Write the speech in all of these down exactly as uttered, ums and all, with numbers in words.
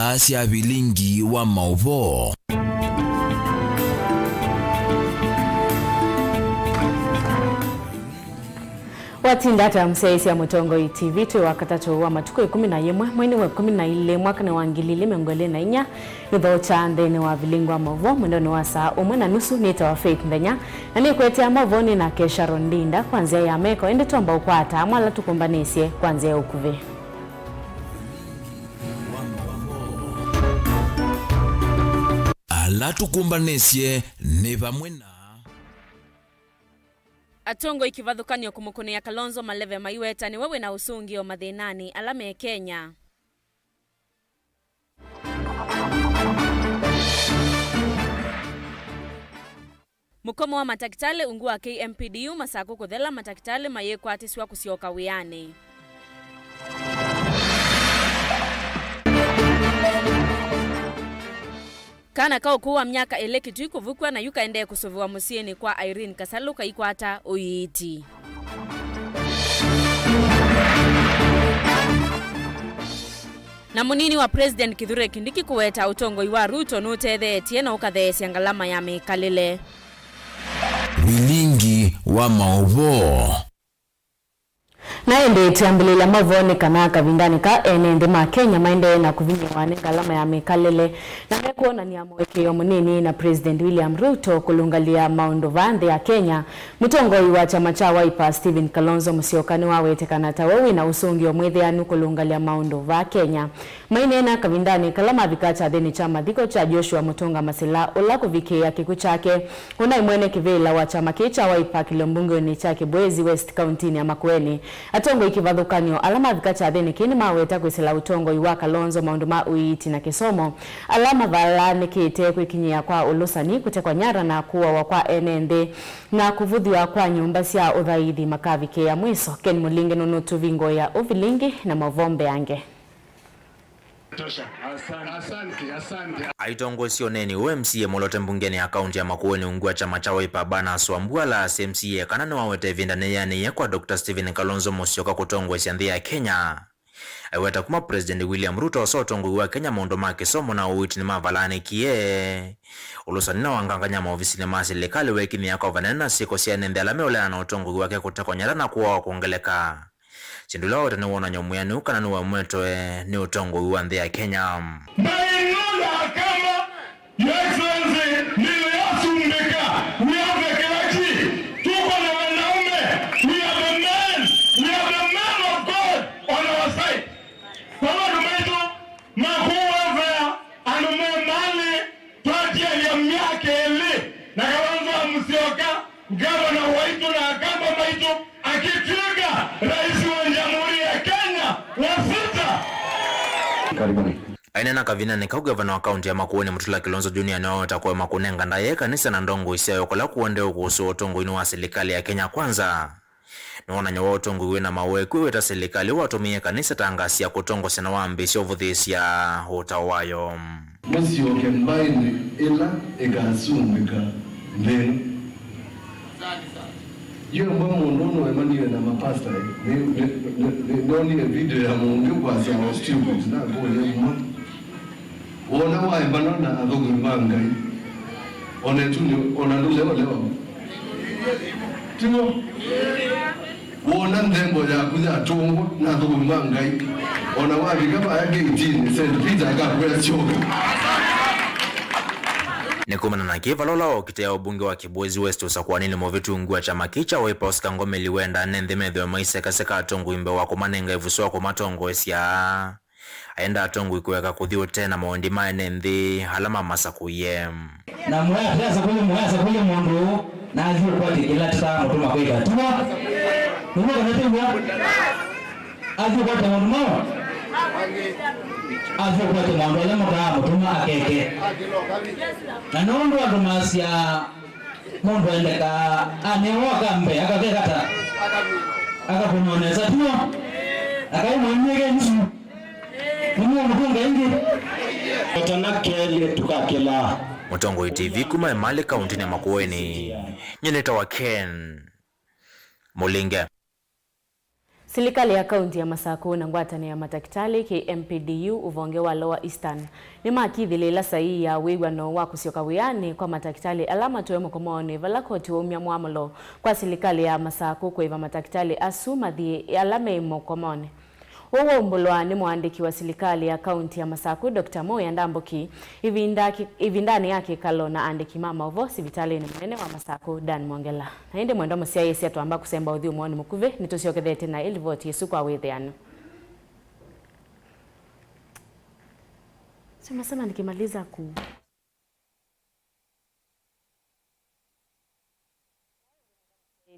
Aa sya vilingi wa maũvoo. Watinda ata, mũsyaĩĩsya Mũtongoi T V? Twĩ Wakatatũ wa matukũ ĩkũmi na yĩmwe, mweinĩ wa ĩkũmi na ilĩ, mwakanĩ wa ngili ilĩ mĩongo ĩlĩ na inya. Nĩthookya nthĩnĩ wa vilingi wa maũvoo mwendonĩ wa saa ũmwe na nusu. Nĩtawa Faith Nthenya, na nĩkwetea maũvoonĩ nake Sharon Ndinda kwa nzĩa ya meko, ĩndĩ twamba ũkwata amwe ala tũkũmbanĩsye kwa nzĩa ya ũkuvĩ. Ala tũkũmbanĩsye nĩ vamwe na. Atongoi kĩvathũkany'o kũmũkũnĩa Kalonzo maleve maiweta nĩwe wĩna ũsũngĩo mathĩnanĩ ala me Kenya. Mũkomo wa matakĩtalĩ ungu wa K M P D U Masakũ kũthela, matakĩtalĩ mayĩkwatĩsw'a kũsyoka wĩanĩ. Kana ka ũkũũ wa myaka ĩlĩ Kitui kũvukw'a na yu kaendee kũsũvĩwa mũsyĩnĩ kwa Irene Kasalũ kaikwata ũiiti. Na mũnini wa President Kithure Kindiki kũweta ũtongoi wa Ruto nũtetheetye na ũkatheesya ngalama ya mĩkalĩle. Vilingi wa maũvoo. Na ĩndĩ twĩambĩlĩlya maũvoo nĩ kana kavindanĩ ka ene nthĩ ma Kenya maendee na kũvinyĩĩwa nĩ ngalama ya mĩkalĩle, na mekwonany'a mũĩkĩĩo mũnini na President William Ruto kũlũngalya maũndũ vaa nthĩ ya Kenya. Mũtongoi wa kyama kya Wiper, Stephen Kalonzo Musyoka, nĩwawetĩkana ta we wĩna ũsũngĩo mwĩthĩanu kũlũngalya maũndũ vaa Kenya. Maineena kavindanĩ kala mavika kyathĩnĩ kya mathiko kya Joshua Mutunga Masila, ũla kũvikĩĩa kĩkw'ũ kyake ũnaĩ mwene kĩvĩla wa kyama kĩĩ kya Wiper kĩlio mbungenĩ kya Kibwezi West kauntinĩ ya Makueni. Atongoi kĩvathũkany'o ala mavika kyathĩnĩ kĩĩ nĩmaweta kwĩsĩla ũtongoi wa Kalonzo maũndũ ma ũiiti na kĩsomo, ala mavalaanĩkĩte kwĩkinyĩa kwa ũlũsani, kũtekwa nyara na kũawa kwa ene nthĩ, na kũvũthw'a kwa nyũmba sya ũthaithi makavikĩĩa mwĩso. Ken Mũlinge nũnũtũvingũĩa ũvilingi na maũvoo mbeange. Tosha. Asante. Asante, asante. Aitongoesye ũneeni ũũ M C A mũlote mbungenĩ ya kaunti ya Makueni ungu wa kyama kya Wiper, Barnas Wambua, alaasya M C A kana nĩwaweta ĩvinda nĩyeanĩie kwa Doctor Stephen Kalonzo Musyoka kũtongoesya nthĩ ya Kenya. Aiweta kuma President William Ruto oosa ũtongoi wa Kenya, maũndũ ma kĩsomo na ũiiti nĩmavalaanĩkie. Ũlũsani na wangangany'a maovisinĩ ma silikalĩ wekinyĩa kwa vanene na syĩko sya ene nthĩ ala meũleana na ũtongoi wake kũtekwa nyara na kũawa kwongeleka. Syĩndũ ila waweta nĩ wonany'o mwĩanĩu kana nĩwe mwetoe nĩ ũtongoi wa nthĩ ya Kenya. Maeneo ya Akamba, Your Excellency, niliyosumbika. We have the clergy. Tuko na wanaume. We are the men. We are the men of God on our side. Kwa hiyo ndugu yetu, Makuu Welfare, andũ me malĩ, twatialya myaka ĩlĩ na Kalonzo Musyoka, ngavana waitũ na Akamba maitũ, akĩtw'ĩka rais wa Jamhuri ya Kenya wa sita. Karibuni. Aineena kavindanĩ kau, ngavana wa kaunti ya Makueni Mutula Kilonzo Junior nĩwaweta kũema kũnenga ndaĩa ĩkanisa na ndongoi syayo kũla kũendee ũkũsũa ũtongoinĩ wa silikalĩ ya Kenya Kwanza. Nĩwonany'o wa ũtongoi wĩ na maweku wĩta silikalĩ watũmĩie kanisa ta ngasi ya kũtongosya na wambĩĩsya ũvũthĩĩsya ũtao wayo. Mũsyoke mbaĩnĩ ĩla ĩkasumbĩka nthĩ ĩno. Yu embwa mũndũ ũũ nũemanie na mapasta, nĩ, nĩ, nĩ, nĩ, nĩnoonie video ya mũndũ ũkwasya, "I was stupid," na ngũlya mwa. Wona waembanwa na athũkũmi ma Ngai, o na ĩtunĩ, o na ndũleolewa. Tiw'o? Wona nthembo yaku yatũngwa na athũkũmi ma Ngai, o na wavika vaya ngetinĩ, Saint Peter akakwĩa, "Syoka." Nĩ kumana na kĩĩ, vala ũla wa ũkitĩa ũmbunge wa Kibwezi West ũsakũaninĩ mũvĩtu ungu wa kyama kĩĩ kya Wiper Oscar Ngomeli wendaa ene nthĩ methĩwe maisekaseka atongoi mbee wa kũmanenga ĩvuso wa kũmatongoesya. Aenda atongoi kũeka kũthi ũtee na maũndĩ ma ene nthĩ ala mamasakũie. Na mũyasakũlye, mũyasakũlye mũndũ ũũ, na athi ũkwate kĩla tũtamũtũma kwĩka. Tiw'o? Nĩw'o kana tiw'o? Athi ũkwate maũndũ mau? Athi ũkwate maũndũ ala mũtamũtũma akeke. Na nũndũ andũ masya, mũndũ aendekaa anewa akambe, akakekata, akakũnwa nesa, tiw'o? Akai mwanyĩke nusu. Nĩmũũmũtũnga ĩngĩ. Katana kelĩ tũkakĩla. Mũtongoi T V kuma Emali, kauntinĩ ya Makueni. Nyie nĩtawa Ken Mũlinge. Silikalĩ ya kaunti ya Masakũ na ngwatanĩo ya matakĩtalĩ, K M P D U, ũvonge wa Lower Eastern, nĩmakithĩlĩĩla saii ya wĩw'ano wa kũsyoka wĩanĩ kwa matakĩtalĩ ala matũe mũkomonĩ, vala koti waumya mwamũlo kwa silikalĩ ya Masakũ kũĩva matakĩtalĩ asu mathiĩ ala me mũkomonĩ. Ũũ waumbũlwa nĩ mũandĩki wa silikalĩ ya kaunti ya Masakũ, Doctor Muya Ndambuki, ĩvinda ki-, ĩvindanĩ ya kĩkalo na andĩki ma maũvoo sivitalĩnĩ mũnene wa Masakũ, Dan Mwongela. Na ĩndĩ mwendwa mũsyaĩĩsya, twamba kũsemba ũthyũmũonĩ mũkuvĩ, nĩtũsyokethete na ĩlivoti ĩsu kwa wĩthĩanu. Sema, sema nikimaliza ku-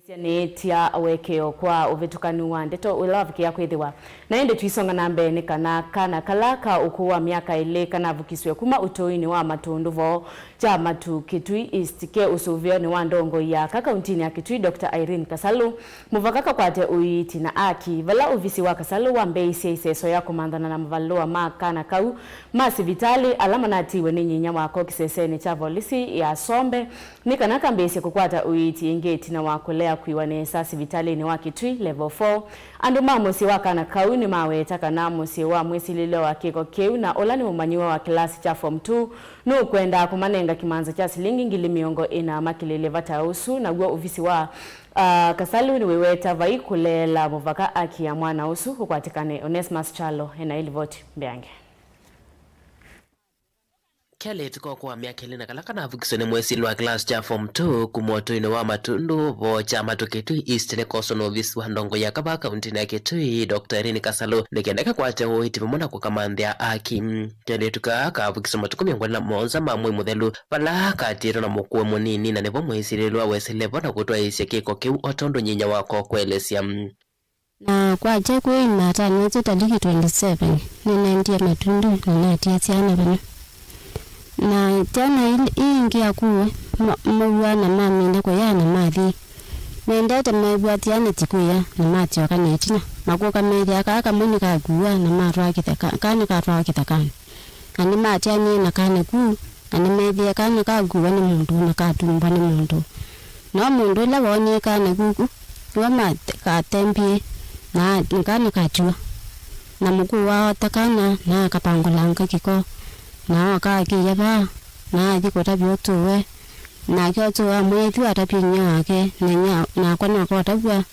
Syanĩtya ũekeo kwa ũvĩtũkanu wa ndeto ũla wavikĩa kwĩthĩwa. Na ĩndĩ tũisonga na mbee, nĩ kana kana kala ka ũkũũ wa myaka ĩlĩ kanavukisw'e kuma ũtũinĩ wa Matũndũ voo kya Matu Kitui East ke ũsũvĩonĩ wa ndongoi ya aka kauntinĩ ya Kitui, Doctor Irene Kasalu, mũvaka kakwate ũiiti na aki, vala ovisi wa Kasalu wambĩĩisye ĩseso ya kũmanthana na mavalũa ma kana kau ma sivitalĩ ala manatiiwe nĩ nyinya wako kĩsesenĩ kya volisi ya Sombe, nĩ kana kambĩĩsye kũkwata ũiiti ĩngĩ ĩtina wa kũlea kwĩwa nesa sivitalĩnĩ wa Kitui Level four. Andũ ma mũsyĩ wa kana kau nĩmaweta kana mũsyĩ wa mwĩsilĩlwa wa kĩko kĩu, na ũla nĩ mũmanyĩw'a wa kĩlasi kya Form two, nũkwenda kũmanenga kĩmanza kya silingi ngili mĩongo ĩna makĩlĩlye vata ũsu, naw'o ovisi wa, ah, Kasalu nĩwĩweta vai kũleela mũvaka aki ya mwana ũsu ũkwatĩkane. Onesmus Kyalo ena ĩlivoti mbeange. Kelĩtu ka ũkũũ wa myaka ĩlĩ na kala kanavukiswe nĩ mwĩsilĩlwa wa kĩlasi kya Form two kuma ũtũinĩ wa Matũndũ voo kya Matu Kitui East nĩkoswa nĩ ovisi wa ndongoi ya aka vaa kauntinĩ ya Kitui, Doctor Irene Kasalu, nĩ kenda kakwate ũiiti vamwe na kũkamanthĩa aki. Kelĩtu kaa kavukiswe matukũ mĩongo ĩlĩ na mũonza ma mwei mũthelu, vala katiĩtwe na mũkũwe mũnini, na nĩvo mwĩsilĩlwa wesĩle vo na kũtwaĩĩsya kĩko kĩu o tondũ nyinya wako ũkũelesya. Na kwakya kwĩ Imataa, nĩtyo taliki twenty seven, nĩnaendie Matũndũ na natia syana vamwe. Na syana ii, ii ingĩ akũũ ma-, maw'a na mamina kũya na mathi. Mendete mew'a syana ti kũya na masyoka na ĩtina. Makũka methĩa kaa kamwe nĩkakuwa na matwaa kĩtheka-, kaa nĩkatwawa kĩthekanĩ. Na nĩmaatĩanie na kana ku, na nĩmeethĩie kana kakuwa nĩ mũndũ na katumbwa nĩ mũndũ. No mũndũ ũla woonie kana ku, nĩwe makatembie, na kana katiwa. Na mũkũũ waota kana, na akapangũlanga kĩko, na ooka akĩya vaa, na athi kũtavya ũtũwe. Nake ũtũwe amwĩa, ĩthyĩ watavye inyia wake, na inyia nakwa nakotavw'a.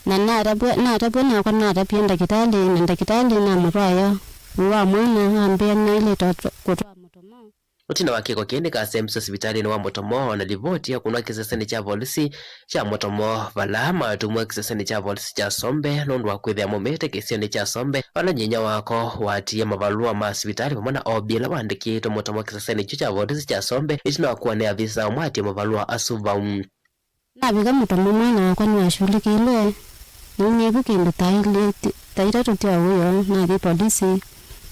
Na natavw'a, natavw'a nakwa natavie ndakĩtalĩ, na ndakĩtalĩ namũtwaĩa ũũ wa mwana, ambĩa naĩlĩte kũtwaa Mũtomo. Ũtina wa kĩko kĩĩ nĩkasembiswe sivitalĩnĩ wa Mũtomo, na livoti ya kũnwa kĩsesenĩ kya volisi kya Mũtomo, vala matũmwa kĩsesenĩ kya volisi kya Sombe nũndũ wa kwĩthĩa maumĩte kĩsionĩ kya Sombe, vala nyinya wako watie mavalũa ma sivitalĩ vamwe na O B ĩla waandĩkĩtwe Mũtomo kĩsesenĩ kyu kya volisi kya Sombe, ĩtina wa kũa nĩ avisa amwe atie mavalũa asu vau. Navika Mũtomo mwana wakwa nĩwasyũlĩkĩilwe, naumie vu kĩndũ thaa ilĩ, thaa itatũ sya ũĩo, nathi polisi,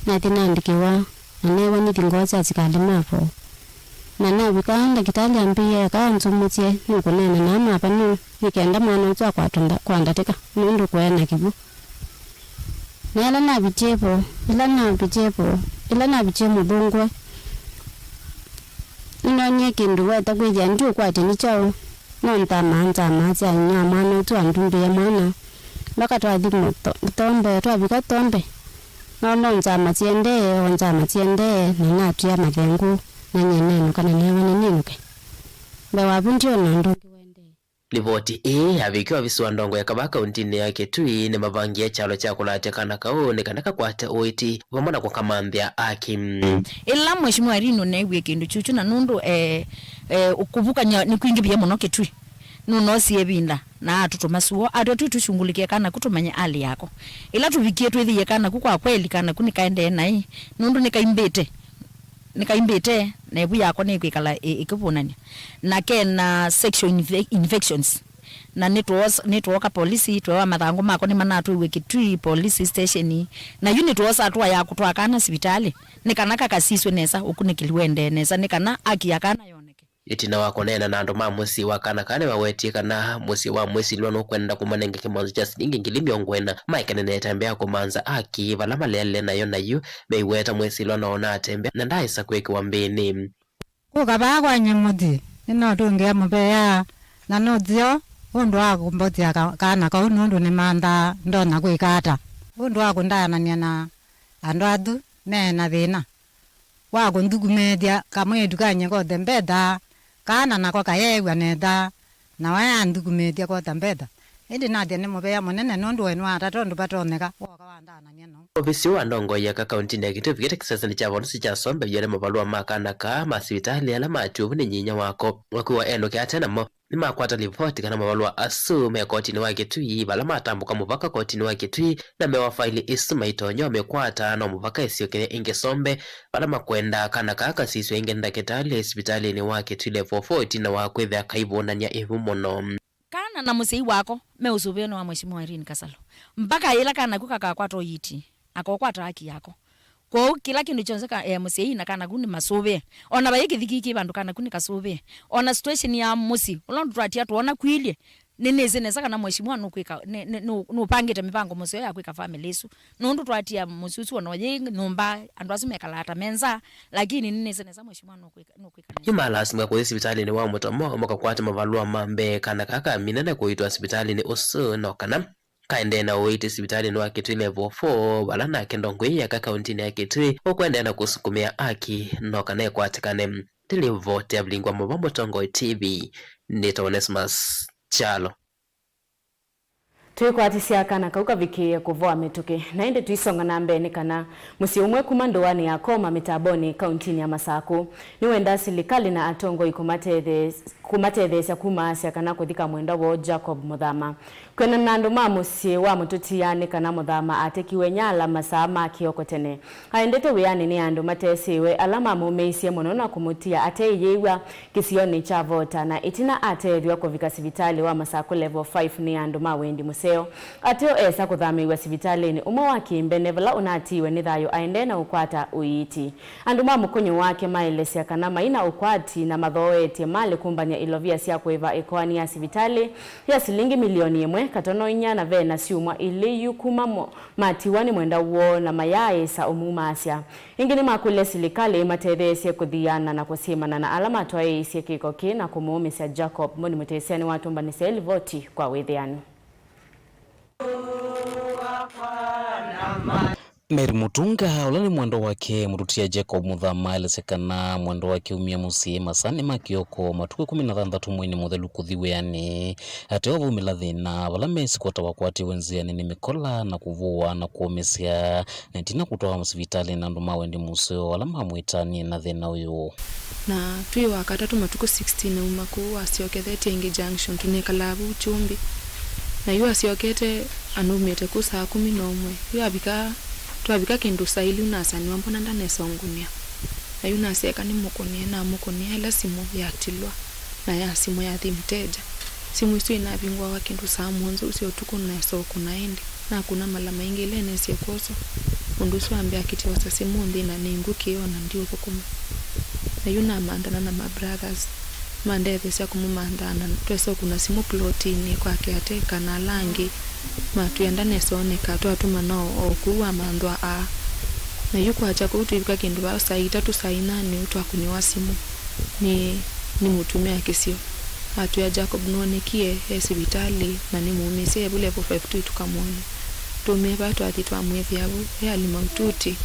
nathi naandĩkĩwa, na neew'a nĩthi ngoo sya asikalĩ ma vo. Na navika, ndakĩtalĩ ambĩie eka anzumũsye nũkũneena na ama vano, nĩ kenda mwana ũsu akwatwe nda-, kwa ndatĩka, nũndũ kũena kĩw'ũ. Na ĩla navikie vo, ĩla navikie vo, ĩla navikie mũthũngũe, nĩnoonie kĩndũ weta kwĩthĩa ndiũkwatya nĩ kyaũ. No nzama, nzama sya inyia wa mwana ũsu andumbĩe mwana. Mpaka twathi mũto-, Tombe, twavika Tombe. No, no nzama siendee, o nzama siendee, na natwia mathengũ, na nyie nenũka na neew'a nĩnĩnũke. Mbee wa vu ndiona ũndũ ũngĩ waendee. Livoti ĩĩ yavikie ovisi wa ndongoi ya kavaa kauntinĩ ya Kitui nĩmavangie kyalo kya kũlatya kana kaũ nĩ kana kakwate ũiiti vamwe na kũkamanthĩa aki. Ĩla Mheshimiwa Irene ũneewie kĩndũ kyũkyũ, na nũndũ, eh, eh, kũvukany'a nĩkwingĩvie mũno Kitui, nũnoosie ĩvinda na atũtũma suo atw'a twĩ tũshungulĩkĩe kana ku tũmanye hali yako. Ĩla tũvikie twĩthĩie kana ku kwa kweli kana ku nĩkaendee naĩ, nũndũ nĩkaimbĩte. Nĩkaimbĩte, na ĩvu yakwa nĩkwĩkala ĩ-, ĩkĩvũnany'a. Na kena sexual infe-, infections. Na nĩtwoosa-, nĩtwooka polisi, tweewa mathangũ makwa nĩmanatwĩw'e Kitui police station. Na yu nĩtwoosa atũa ya kũtwaa kana sivitalĩ, nĩ kana kakasisw'e nesa, ũkunĩkĩli ũendee nesa, nĩ kana haki ya kana yoneke. Ĩtina wa kũneena na andũ ma mũsyĩ wa kana kaa nĩmawetie kana mũsyĩ wa mwĩsilwa nũkwenda kũmanenga kĩmanza kya silingi ngili mĩongo ĩna maekane na ĩtambya ya kũmanza haki vala maleele nayo, na yu meiweta mwĩsilwa no ũnatembea na ndaaĩsa kwĩkĩwa mbĩnĩ. Kũka vaa kwa nyie mũsyĩ, nĩnotũngĩa mũvea, na nũthyo Ũndũ wa kũmbotea ka-, kana kau nũndũ nĩmanthaa ndonya kwĩka ata? Ũndũ wa kũndaanany'a na andũ athu me na thĩna wa kũnthukumĩĩthya kamwĩĩtu kany'e kothe mbethaa, kana nako kayeew'a nethaa, na waya anthukumĩĩthya kwota mbetha. Ĩndĩ nathya nĩ mũvea mũnene nũndũ we nĩwatata ũndũ vatonyeka, wooka wandaanany'a nau. Ovisi wa ndongoi ya aka kauntinĩ ya Kitui vĩkĩte kĩsesenĩ kya volisi kya Sombe vyola mavalũa ma kana kaa ma sivitalĩ ala matiwe vu nĩ nyinya wako. Wakwĩwa enũke ate namo. Nĩmakwata livoti kana mavalũa asu me kotinĩ wa Kitui, vala matambũka mũvaka kotinĩ wa Kitui, na mewa faili ĩsu maitonya ũmĩkwata, no mũvaka ĩsyokele ĩngĩ Sombe, vala makwenda kana kaa kasisw'e ĩngĩ nĩ ndakĩtalĩ sivitalĩnĩ wa Kitui Level four ĩtina wa kwĩthĩa kaivũnany'a ĩvu mũno. Kana na mũsyai wako me ũsũvĩonĩ wa Mheshimiwa Irene Kasalo, mpaka yĩla kana ku kakakwata ũiiti, akokwata haki yako. Kwoou kĩla kĩndũ kyonthe ka, eh, mũsyai na kana ku nĩ masũvĩe. Ona vai kĩthiki kĩ vandũ kana ku nĩ kasũvĩe. Ona situation ya mũsyĩ, ũla ũndũ twatia twona kwilye, nĩnĩsĩ nesa kana mheshimiwa nũkwĩka, nĩ, nĩ, nũ-, nũpangĩte mĩvango mũseo ya kwĩka family ĩsu. Nũndũ twatia mũsyĩ ũsu ona yĩ nyũmba, andũ asu mekalaa ta me nza, lakini nĩnĩsĩ nesa mheshimiwa nũkwĩka, nũkwĩka nesa. Nĩmalasimĩka kũthi sivitalĩnĩ wa Mũtomo makakwate mavalũa ma mbee kana kaa kamina na kũitwa sivitalĩnĩ ũsu, no kana kaendee na ũiiti sivitalĩnĩ wa Kitui Level four, vala nake ndongoi ya aka kauntinĩ ya Kitui ũkũendeea na kũsukumĩa aki no kana ĩkwatĩkane. Nĩ livoti ya Vilingwa Mũva, Mũtongoi T V, nĩtawa Onesmus Kyalo. Twĩkwatĩsya kana kau kavikĩĩe kũvoa mĩtũkĩ, na ĩndĩ tũisonga na mbee nĩ kana mũsyĩ ũmwe kuma ndũanĩ ya Koma Mĩtambonĩ kauntinĩ ya Masakũ nĩwendaa silikalĩ na atongoi kũmatethee-, kũmatetheesya kumaasya kana kũthika mwendwa woo Jacob Mũthama. Kwĩanana na andũ ma mũsyĩ wa mũtũtia nĩ kana Mũthama atekiwe nyala masaa ma kĩoko tene. Aendete wĩanĩ nĩ andũ matesĩwe ala mamũmĩisye mũno na kũmũtia ateĩyĩw'a kĩsionĩ kya Vota, na ĩtina ateethw'a kũvika sivitalĩ wa Masakũ Level five nĩ andũ ma wendi mũseo. Ateo esa kũthamĩĩw'a sivitalĩnĩ ũmwe wa kĩmbene vala ũnatiiwe nĩ thayũ aendee na ũkwata ũiiti. Andũ ma mũkũnyũ wake maelesya kana mai na ũkwati na mathooetye malĩ kũmbany'a ilovia sya kũĩva ĩkoani ya sivitalĩ ya silingi milioni ĩmwe katono inya na ve na syumwa ilĩ yu kuma mo-, matiwa nĩ mwenda woo na mayaaĩsa ũmumaasya. Ĩngĩ nĩmakũlya silikalĩ ĩmatetheesye kũthiana na kũsyĩmana na ala matwaĩĩsye kĩko kĩĩ na kũmũũmĩsya Jacob. Moni Mũtĩsya nĩwatũmbanĩsya ĩlivoti kwa wĩthĩanu. Mary Mutunga, ũla nĩ mwendwa wake mũtũtia Jacob Mũthama, aelesya kana mwendwa wake aumie mũsyĩ masaanĩ ma kĩoko matukũ ĩkũmi na thanthatũ mweinĩ mũthelu kũthi wĩanĩ. Ateo vaumĩla thĩna, vala mesi kwota wakwatiwe nzĩanĩ nĩ mĩkola na kũvũwa na kũũmĩsya, na ĩtina kũtwawa sivitalĩ na andũ ma wendi mũseo ala mamwĩtanie na thĩna ũyũ. Na twĩ wa katatũ matukũ sixteen auma kũu, wasyokethetye ĩngĩ Junction, tũnekalaa vau Kyũmbi. Na yu asyokete, anumĩte kũu saa kũmi na ũmwe. Yu avika, twavika kĩndũ saa ilĩ, yu nasanĩwa mbona ndanesa ũngũnĩa. Na yu nasya eka nĩmũkũnĩe, namũkũnĩa ĩla simũ yatilwa, na ya simũ yathi mteja. Simũ ĩsu ĩnavingũawa kĩndũ saa mũonza ũsu ũtukũ, nesa ũkũna ĩndĩ. Nakũna mala maingĩ ĩla ĩnesie kwoswa. Mũndũ ũsu ambĩa akĩtyosa simũ nthĩ na nĩngũkĩe ona ndiũthũkũma. Na yu namanthana na ma brothers, mandetheesya kũmũmanthaa na twesa ũkũna simũ plotinĩ kwa caretaker na ala angĩ matwĩa ndanesa oneka, twatũmana o, o kũu amanthwa aa. Na yu kwakya kũu twĩvika kĩndũ vaa saa itatũ saa inya nĩu twakũnĩwa simũ nĩ, nĩ mũtumĩa kĩsio. Atwĩa Jacob nũonekie e sivitalĩ na nĩmũũmĩsye e vu level five twĩ tũkamwone. Twaumie vaa twathi twamwĩthĩa vu e hali mahututi,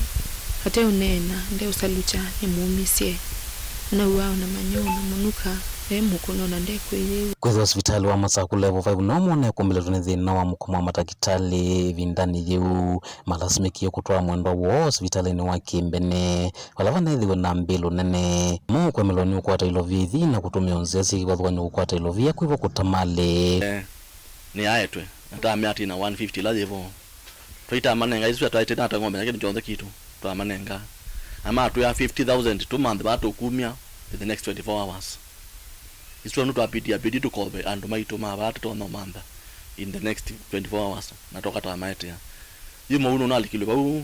ateũneena, ndeũsalukya, nĩmũũmĩsye. Nauaa ona manyoo na mũnuka, e mũkũne ona ndekwĩyĩw'a. Kwĩthĩwa sivitalĩ wa Masakũ Level five no mone kũmĩlĩtwe nĩ thĩna wa mũkomo wa matakĩtalĩ ĩvindanĩ yĩu, malasimĩkie kũtwaa mwendwa woo sivitalĩnĩ wa kĩmbene, vala vanethĩwe na mbĩlũ nene. Mo ũkwemelwa nĩ ũkwata ilovia ithi na kũtũmĩa nzĩa syĩ kĩvathũkany'o kũkwata ilovia kwĩvo kũtamalĩ. Eh, nĩaetwe, na tamea atina one fifty ĩla yĩvo. Twaitamanenga isu twaĩte nata ng'ombe na kĩndũ kyonthe kitũ, twamanenga. Na matwĩa fifty thousand tũmanthe vaa tũkumya in the next twenty-four hours. Isu nũ twapitia bidi tũkove andũ maitũ ma vaa tũtonya ũmantha in the next twenty-four hours, na twoka twamaetea. Yu mũu nũnalikilwe vau,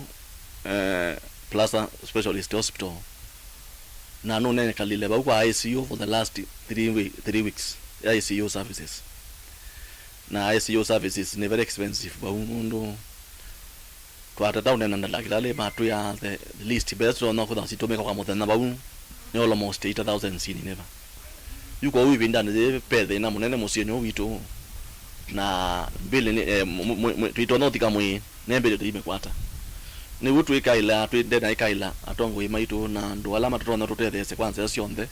eh, Plaza Specialist Hospital. Na nũnekalile vau kwa I C U for the last three wee-, three weeks, I C U services. Na I C U services nĩ very expensive vau, nũndũ twatata ũneena na ndalakĩtalĩ matwĩa the least mbesa tũtonya kwĩthwa sitũmĩka kwa mũthenya vau nĩ almost eight thousand sini nĩva. Yu kwoou ĩvindanĩ yĩĩ ve thĩna mũnene mũsyĩnĩ ũũ witũ, Na mbĩlĩ nĩ, eh, mũ-, mũ-, mũ-, tũitonya ũthika mwĩĩ, ne mbĩlĩ tũimĩkwata. Nĩw'o twĩkaĩla, twĩ-, ndenaĩkaĩla atongoi maitũ na andũ ala matũtonya tũtetheesye kwa nzĩa syonthe,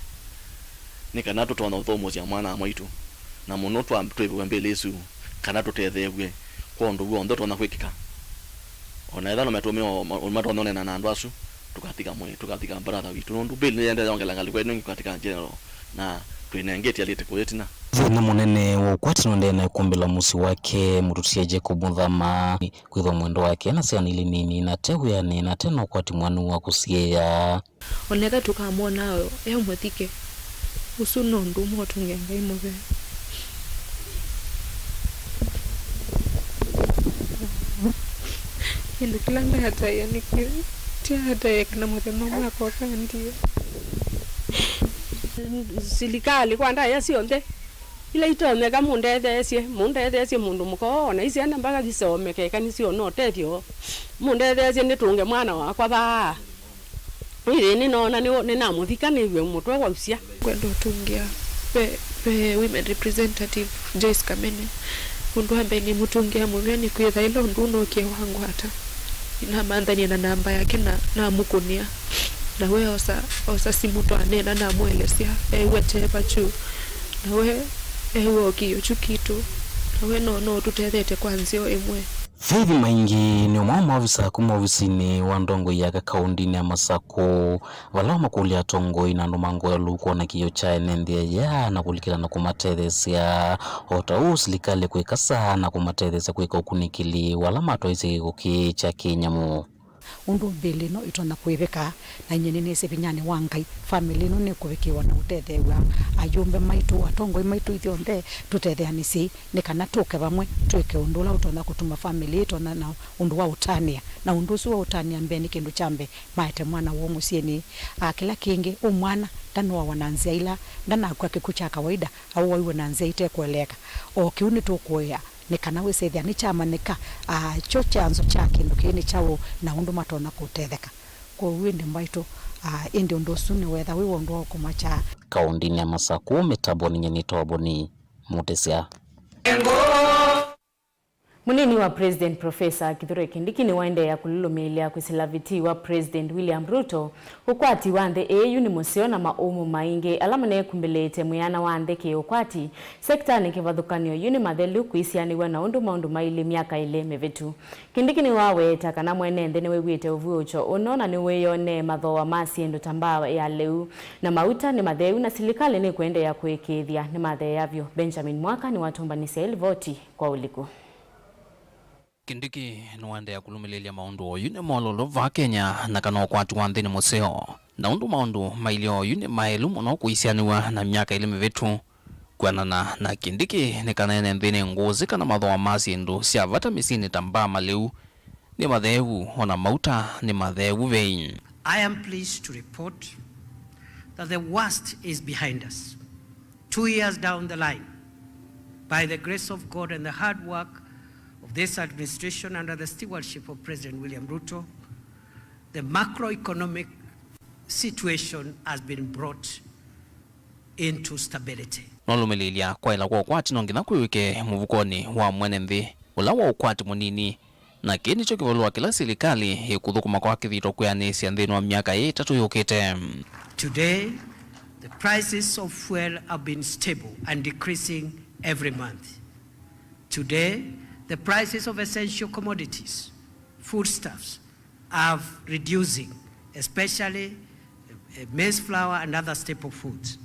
nĩ kana tũtonya ũthũmũsya mwana wa mwaitũ, na mũno twa-, twĩvĩwe mbĩlĩ ĩsu, kana tũtetheew'e kwa ũndũ w'onthe ũtonya kwĩkĩka. O na ethĩwa no matũmĩe o ma-, matonya ũneena na andũ asu, tũkathika mwĩĩ, tũkathika brother witũ, nũndũ bill nĩyendee yongela ngalĩko ĩno ĩngĩ katika general, na twĩnengete alĩte kũya ĩtina. Thĩna mũnene wa ũkwati nũendee na ĩkũmbĩ la mũsyĩ wake mũtũtie Jacob Muthama, kwĩthwa mwendwa wake na syana ilĩ nini, na te wĩanĩ, na te na ũkwati mwanu wa kũsiĩĩa. Oneka tũkamwona e mũthike. Ũsu no ũndũ ũmwe ũtũngĩa Ngai mũvea. Kĩndũ kĩla ndataĩa nĩ kĩu, ti ataĩa kana mũthenya ũmwe akoka ndie. Silikalĩ kwa ndaĩa syonthe ila itonyeka, mũndetheesye, mũndetheesye mũndũ mũka oo, na isyana mpaka isomeke, ĩkanĩsye ona ũtethyo. Mũndetheesye nĩtũnge mwana wakwa vaa. Ĩĩ, nĩnoona nĩ-, nĩnamũthika nĩw'e mũtwe wausya. Kwenda ũtũngĩa ve, ve women representative Joyce Kamene. Ũndũ wa mbee nĩmũtũngĩa mũvea nĩkwĩtha ĩla ũndũ ũũ nookie wangwata, nĩnamanthanie na namba yake na namũkũnĩa. Na we osa, osa simũ twaneena, namũelesya, eew'a kyeva kyu. Na we eew'a o kĩĩo kyu kitũ. Na we no, no ũtũtethete kwa nzĩa o ĩmwe. Faith Maingi nĩ ũmwe wa maovisa kuma ovisinĩ wa ndongoi yake kaũndĩnĩ ya Masakũ, vala wamakũlya atongoi na andũ ma ngoo lũu kwona kĩĩo kya ene nthĩ aya na kũlikĩla na kũmatetheesya, o ta ũu silikalĩ kwĩkasa na kũmatetheesya kwĩka ũkunĩkĩli wa ala matwaisye kĩko kĩĩ kya kĩnyamũ. Ũndũ mbĩlĩ ĩno ĩtonya kũĩvĩka, na inyie nĩnĩsĩ vinyanĩ wa Ngai, famĩlĩ ĩno nĩkũvikĩĩwa na ũtetheew'a. Ayũmbe maitũ, atongoi maitũ ithyonthe, tũtetheanĩsyei nĩ kana tũke vamwe twĩke ũndũ ũla ũtonya kũtuma famĩlĩ ĩtonya na ũndũ wa ũtanĩa. Na ũndũ ũsu wa ũtanĩa mbee nĩ kĩndũ kya mbee, maete mwana woo mũsyĩnĩ. A, kĩla kĩngĩ, ũ mwana ndanoawa na nzĩa ila, ndanakw'a kĩkw'ũ kya kawaida, aũaiwe na nzĩa ite kũeleeka. O kĩu nĩtũkũĩa nĩ kana wĩsĩthĩa nĩkyamanyĩka, a, kyo kyanzo kya kĩndũ kĩĩ nĩ kyaũ na ũndũ matonya kũtetheka. Kwoou ĩndĩ mbaitũ, a, ĩndĩ ũndũ ũsu nĩwetha wĩ wa ũndũ wa ũkũmakya. Kaũndĩnĩ ya Masakũ, mĩtambonĩ nĩ Toboni Mũtĩsya. Mũnini wa President Professor Kithure Kindiki nĩwaendeea kũlũlũmĩĩlya kwĩsĩla vitii wa President William Ruto. Ũkwati wa nthĩ ĩĩ yu nĩ mũseo na maũmũ maingĩ ala manekumbĩlĩĩte mwĩana wa nthĩ kĩ-ũkwati sektanĩ kĩvathũkany'o yu nĩ mathelu kwĩsianĩw'a na ũndũ maũndũ mailye myaka ĩlĩ mĩvĩtu. Kindiki nĩwaweta kana mwene nthĩ nĩwĩw'ĩte ũvuũkyo ũno na nĩwĩyonee mathooa ma syĩndũ ta mbaa ya lĩu na mauta nĩ matheu na silikalĩ nĩkũendeea kũĩkĩĩthya nĩmatheea vyũ. Benjamin Mwaka nĩwatũmbanĩsya ĩ livoti kwa ũliku. Kindiki nĩwaendeea kũlũmĩlĩlya maũndũ oyu nĩ mololo vaa Kenya na kana ũkwati wa nthĩ nĩ mũseo, na ũndũ maũndũ mailye oyu nĩ maelu mũno kũisianĩw'a na myaka ĩlĩ mĩvĩtu. Kwĩanana na Kindiki nĩ kana ene nthĩ nĩ ngũsĩ kana mathooa ma syĩndũ sya vata mĩsyĩnĩ ta mbaa, malĩu nĩ matheevu, o na mauta nĩ matheevu vei. I am pleased to report that the worst is behind us. Two years down the line, by the grace of God and the hard work of this administration under the stewardship of President William Ruto, the macroeconomic situation has been brought into stability. Nolũmĩlĩlya kwaĩla kwa ũkwati no nginya kwĩw'ĩke mũvukonĩ wa mwene nthĩ ũla wa ũkwati mũnini. Na kĩĩ nĩkyo kĩvalũa kĩla silikalĩ ĩkũthũkũma kwa kĩthito kwĩanĩsya nthĩnĩ wa myaka ĩĩ ĩtatũ yũkĩte. Today, the prices of fuel have been stable and decreasing every month. Today, the prices of essential commodities, foodstuffs, are reducing, especially uh, maize flour and other staple foods.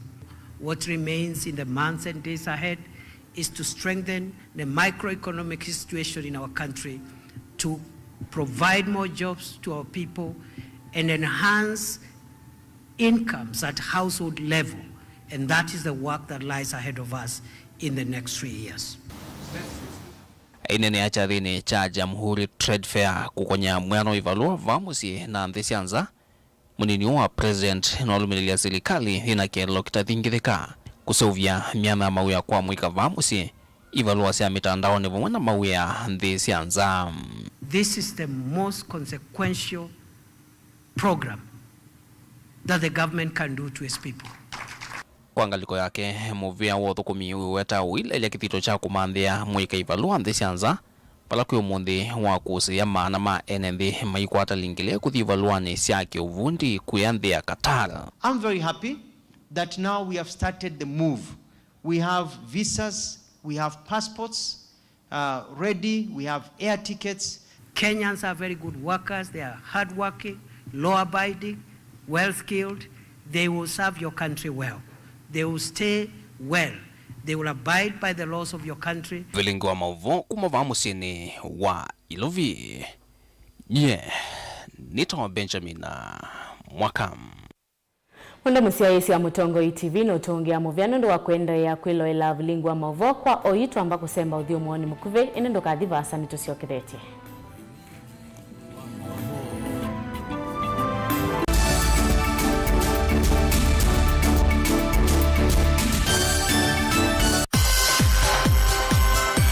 What remains in the months and days ahead is to strengthen the microeconomic situation in our country, to provide more jobs to our people, and enhance incomes at household level. And that is the work that lies ahead of us in the next three years. Aineenea kyathĩnĩ kya Jamhuri Trade Fair kũkony'a mwĩano ĩvalũa vaa mũsyĩ na nthĩ sya nza, mũnini ũũ wa President nĩwalũmĩlĩlya silikalĩ yĩna kĩeleelo kĩtathingĩthĩka kũseũvya myanya ya mawĩa kwa mũika vaa mũsyĩ, ivalũa sya mĩtandaonĩ vamwe na mawĩa nthĩ sya nza. This is the most consequential program that the government can do to its people. O Kwa ngalĩko yake, mũvĩa wa ũthũkũmi wĩweta ũilaĩlya kĩthito kya kũmanthĩa mũikai valũa nthĩ sya nza, vala kwĩ ũmũnthĩ wa kũsĩĩa maana ma ene nthĩ maikwata lingile kũthi valũanĩ sya kĩũvundi kũya nthĩ ya Qatar. I'm very happy that now we have started the move. We have visas, we have passports, uh, ready, we have air tickets. Kenyans are very good workers, they are hardworking, law-abiding, well-skilled. They will serve your country well. They will stay well. They will abide by the laws of your country. Vilingi wa maũvoo kuma vaa mũsyĩnĩ wa Ilovi. Nyie nĩtawa Benjamin Mwaka. Wendo mũsyaĩĩsya Mũtongoi T V nũtũngĩa mũvea nũndũ wa kũendeea kwĩloela vilingi wa maũvoo kwa oyu. Twamba kũsemba ũthyũmũonĩ mũkuvĩ, ĩndĩ ndũkathi vaasa, nĩtũsyokethetye.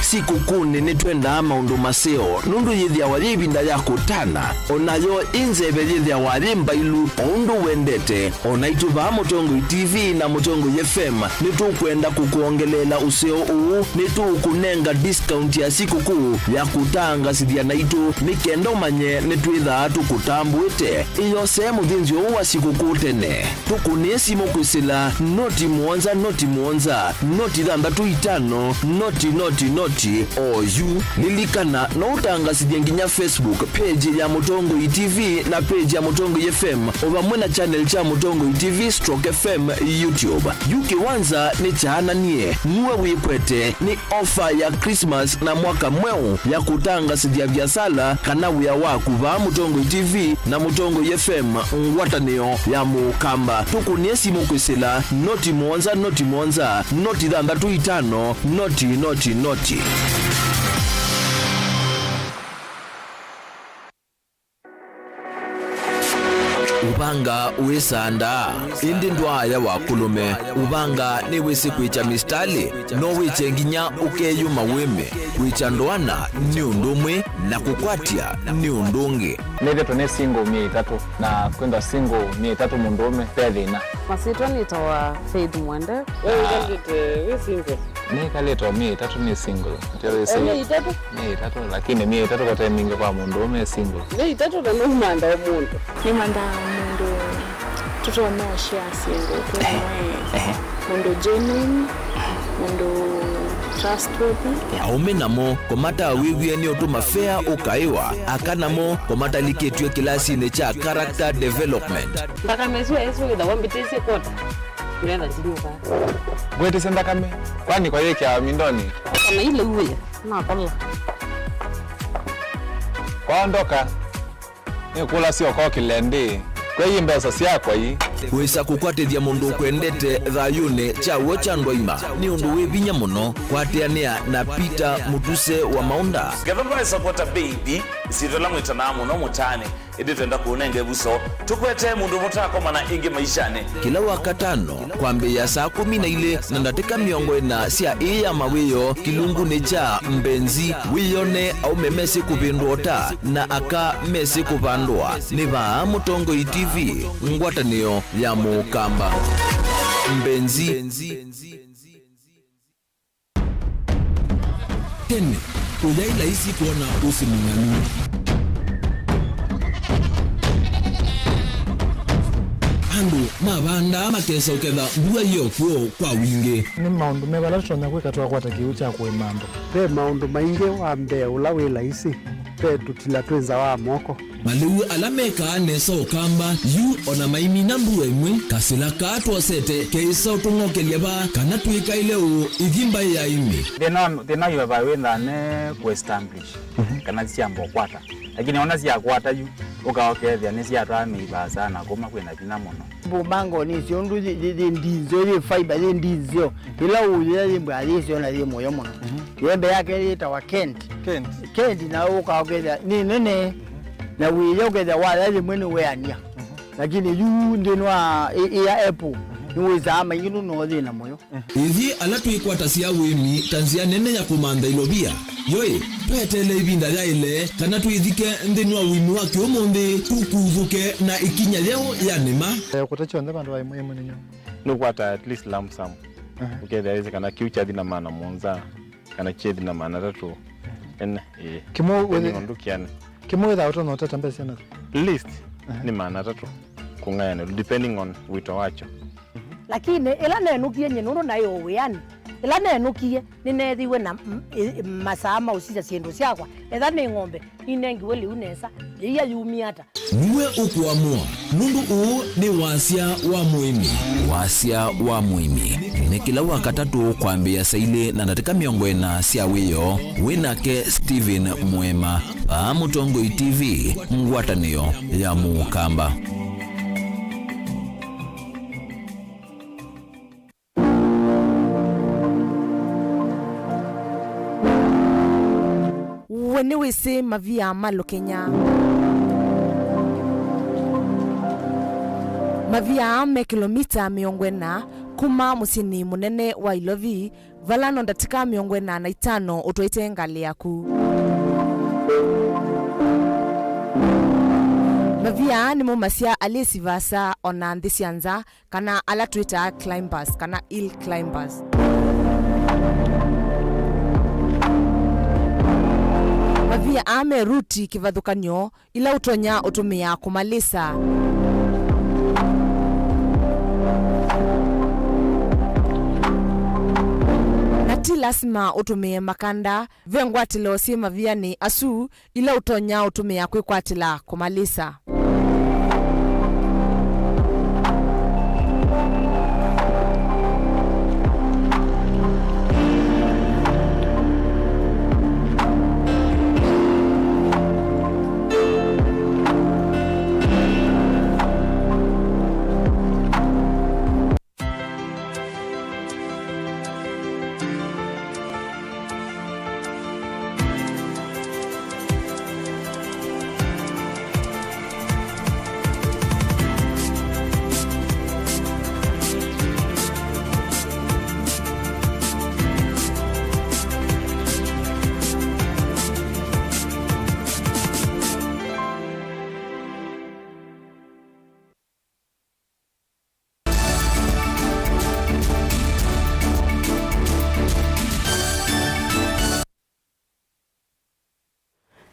Sikũkũnĩ nĩtwendaa maũndũ maseo, nũndũ yĩthĩawa yĩ ĩvinda ya kũtana. O nayo ĩ nzeve yĩthĩawa yĩ mbailu o ũndũ wendete. O naitũ vaa Mũtongoi T V na Mũtongoi F M nĩtũkwenda kũkwongeleela ũseo ũũ. Nĩtũũkũnenga discount ya sikũkũ ya kũtangasĩthya naitũ, nĩ kenda ũmanye nĩtwĩthaa tũkũtambũĩte. Ĩyosee mũthĩnzĩo ũũ wa sikũkũ tene. Tũkũnĩe simũ kwĩsĩla noti mũonza, noti mũonza, noti thanthatũ itano, noti, noti, noti, oyu. Lilikana, no ũtangasĩthye nginya Facebook page ya Mũtongoi T V na page ya Mũtongoi F M, o vamwe na channel kya Mũtongoi T V stroke F M YouTube. Yu kĩwanza nĩ kyaananie, nue wĩkwete, nĩ ofa ya Christmas na mwaka mweũ ya kũtangasĩthya viasala kana wĩa waku vaa Mũtongoi T V na Mũtongoi F M, ngwatanĩo ya Mũkamba. Tũkũnĩe simũ kwĩsĩla noti mũonza, noti mũonza, noti thanthatũ itano, noti, noti, noti. Ũvanga wĩsandaa, ĩndĩ ndwaaya wa kũlũme. Ũvanga nĩwĩsĩ kwĩkya mĩsitalĩ, no wĩkye nginya ũkeyũma wĩme, kwĩkya ndoana nĩ ũndũ ũmwe, na kũkwatya nĩ ũndũ ũngĩ. Nĩthĩtwe nĩ single myei ĩtatũ, na kwĩthwa single myei ĩtatũ mũndũũme ve thĩna. Masyĩtwa nĩtawa Faith Mwende. We wĩkalĩte wĩ single? Nĩkalĩte o myei ĩtatũ nĩ single. Ndio wĩ single. O myei ĩtatũ? Myei ĩtatũ, lakini myei ĩtatũ kote mingĩ kwa mũndũũme e single. Myei ĩtatũ na nũmanda o mũndũ. Nĩmandaa mũndũ tũtonya ũshare syĩndũ twĩ, ehe, mũndũ genuine, mũndũ trustworthy. Aũme namo kũmatawĩw'e nĩ ũtũma fea ũkaĩwa, aka namo kũmatalikĩtw'e kĩlasinĩ kya character development. Nthakame ĩsu ĩsu wĩthawa mbĩtĩsye kwota. Ngetha ndinyuka. Ngwĩtĩsye nthakame. Kwani kwa yĩkĩawa mindoni? Kana ile uwe. Nakola. Kwaondoka. Nĩkũlasya ũkokĩle ndĩ. Kwei mbesa syakwa ii. Wĩsa kũkwatĩthya mũndũ ũkwendete thayũnĩ kya w'o kya ndwaima nĩ ũndũ wĩ vinya mũno. Kwatĩanĩa na Peter Mũtuse wa Maũnda. Ngetha ndwaĩsa kwota mbei ithi, isyĩtwa ĩla mwĩtanaa mũno mũtaanĩ. Ĩndĩ twenda kũũnenga ĩvuso, tũkwetee mũndũ mũtaakomana ĩngĩ maishanĩ. Kĩla Wakatano, kwambĩĩa saa kũmi na ilĩ na ndatĩka mĩongo ĩna sya ĩĩ ya mawĩoo, kĩlungunĩ kya Mbenzi, wĩyone aũme mesĩ kũvĩndũa ũta na aka mesĩ kũvandũa. Nĩ vaa Mũtongoi T V, ngwatanĩo ya Mũkamba. Mbenzi. Tene, kũyaĩ laisi kwona ũsĩ mũng'anu. Andũ mavandaa makesa ũketha mbua yĩ o kw'o kwa wingĩ. Nĩ maũndũ meva ala tũtonya kwĩka twakwata kĩw'ũ kya kũĩma andũ? Ve maũndũ maingĩ. Wa mbee ũla wĩ laisi, ve tũtila twĩ nza wa moko. Malĩu ala mekaa nesa Ũkamba yu o na maimina mbua ĩmwe, kasĩla kaa twosete keĩsa ũtũng'okelya vaa kana twĩkaĩle ũũ ithi mbaĩ ya ĩmwe. Thĩna wa, thĩna wa vaa wĩthaa ne kũ establish, mhm, kana syamba ũkwata. Lakini ona syakwata yu, ũkaokethĩa nĩsyatwaa mĩi vaasa na kũma kwĩna vinya mũno. Mbũmango nĩsyo ũndũ yĩ, yĩ, yĩ ndinzeo, yĩ fiber, yĩ ndinzeo. Ĩla ũyĩa yĩ mbwa yĩsyo na yĩ mũyo mũno. Mhm. Yembe yake yĩtawa Kent. Kent. Kent na ũkaokethĩa nĩ nene. Na wĩya ũkethĩa waya yĩmwe nĩweania. Mhm. Lakini yu nthĩnĩ wa ĩ, ĩ ya apple. Mhm. Nĩwĩsaa maingi nũndũ no thĩna mũyo. Ithyĩ ala twĩkwatasya ũĩmi ta nzĩa nene ya kũmantha ilovia, yoĩ, tweteele ĩvinda yaĩle kana twĩthike nthĩnĩ wa ũĩmi wa kĩũmũnthĩ, tũkuthũke na ĩkinya yeũ ya nĩma. Eh, kũta kyonthe vandũ va ĩmwe ĩmwe nĩ nyũmba. Nũkwata at least lump sum. Aha. Ũkethĩa wĩsĩ kana kĩu kyathi na maana mũonza, kana kyethi na maana atatũ. Ene, ĩĩ. Kĩmwe wĩthĩ- Nĩ ũndũ kĩana. Kĩmwe wĩthaa ũtonya ũtata mbesa na. Least, aha, nĩ maana atatũ kũng'ayanĩlwa, depending on wĩto wakyo. Lakini ĩla nenũkie nyie nũndũ naĩ o wĩanĩ, ĩla nenũkie nĩneethĩiwe na m- ĩ- masaa ma ũsisya syĩndũ syakwa. Etha nĩ ng'ombe, ninengiwe lĩu nesa, yĩia yumie ata? Nĩwe ũkũamũa, nũndũ ũũ nĩ wasya wa mũĩmi. Wasya wa mũĩmi nĩ kĩla Wakatatũ kwambĩĩa saa ilĩ na ndatĩka mĩongo ĩna sya wĩoo, wĩ nake Stephen Mũema, vaa Mũtongoi T V, ngwatanĩo ya Mũkamba. We nĩwĩsĩ mavia ma Lũkenya? Mavia aa me kĩlomita mĩongo ĩna kuma mũsyĩnĩ mũnene wa Ilovi, vala no ndatĩka mĩongo ĩna na itano ũtwaĩte ngalĩ yaku. Mavia aa nĩmaumasya alĩsi vaasa o na nthĩ sya nza, kana ala twĩtaa climbers kana hill climbers. Mavia aa me ruti kĩvathũkany'o ila ũtonya ũtũmĩa kũmalĩsa. Na ti lasima ũtũmĩe makanda, ve ngwatĩlo syĩ mavianĩ asu ila ũtonya ũtũmĩa kwĩkwatĩla kũmalĩsa.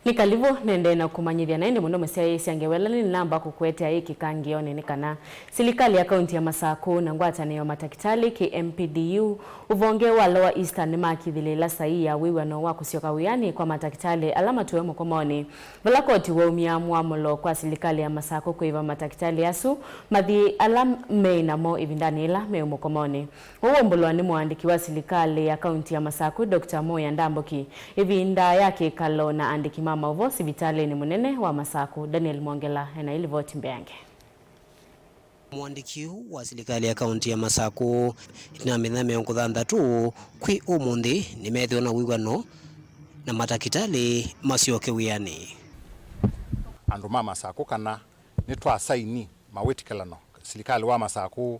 Nĩ kalivũ nendee na kũmanyĩthya, na ĩndĩ mũno mũsyaĩĩsya ngewa ĩla nĩnamba kũkũetea yĩ kĩkangĩonĩ nĩ kana silikalĩ ya kaunti ya Masakũ na ngwatanĩo ya matakĩtalĩ, K M P D U, ũvonge wa Lower Eastern nĩmakithĩlĩĩla saii ya wĩw'ano wa kũsyoka wĩanĩ kwa matakĩtalĩ ala matũe mũkomonĩ. Vala koti waumya mwamũlo kwa silikalĩ ya Masakũ kũĩva matakĩtalĩ asu mathiĩ ala meĩ namo ĩvindanĩ yĩla me mũkomonĩ. Ũu waumbũlwa nĩ mũandĩki wa silikalĩ ya kaunti ya Masakũ, Doctor Moya Ndambuki, ĩvinda ya kĩkalo na andĩki ma maũvoo sivitalĩnĩ mũnene wa Masakũ. Daniel Mwongela ena ĩlivoti mbeange. Mũandĩki ũũ wa silikalĩ ya kaunti ya Masakũ, ĩtina wa mĩthenya mĩongo thanthatũ kwĩ ũmũnthĩ, nĩmeethĩwa na wĩw'ano na matakĩtalĩ masyoke wĩanĩ. Andũ ma Masakũ kana nĩtwasaini mawĩtĩkĩlano, silikalĩ wa Masakũ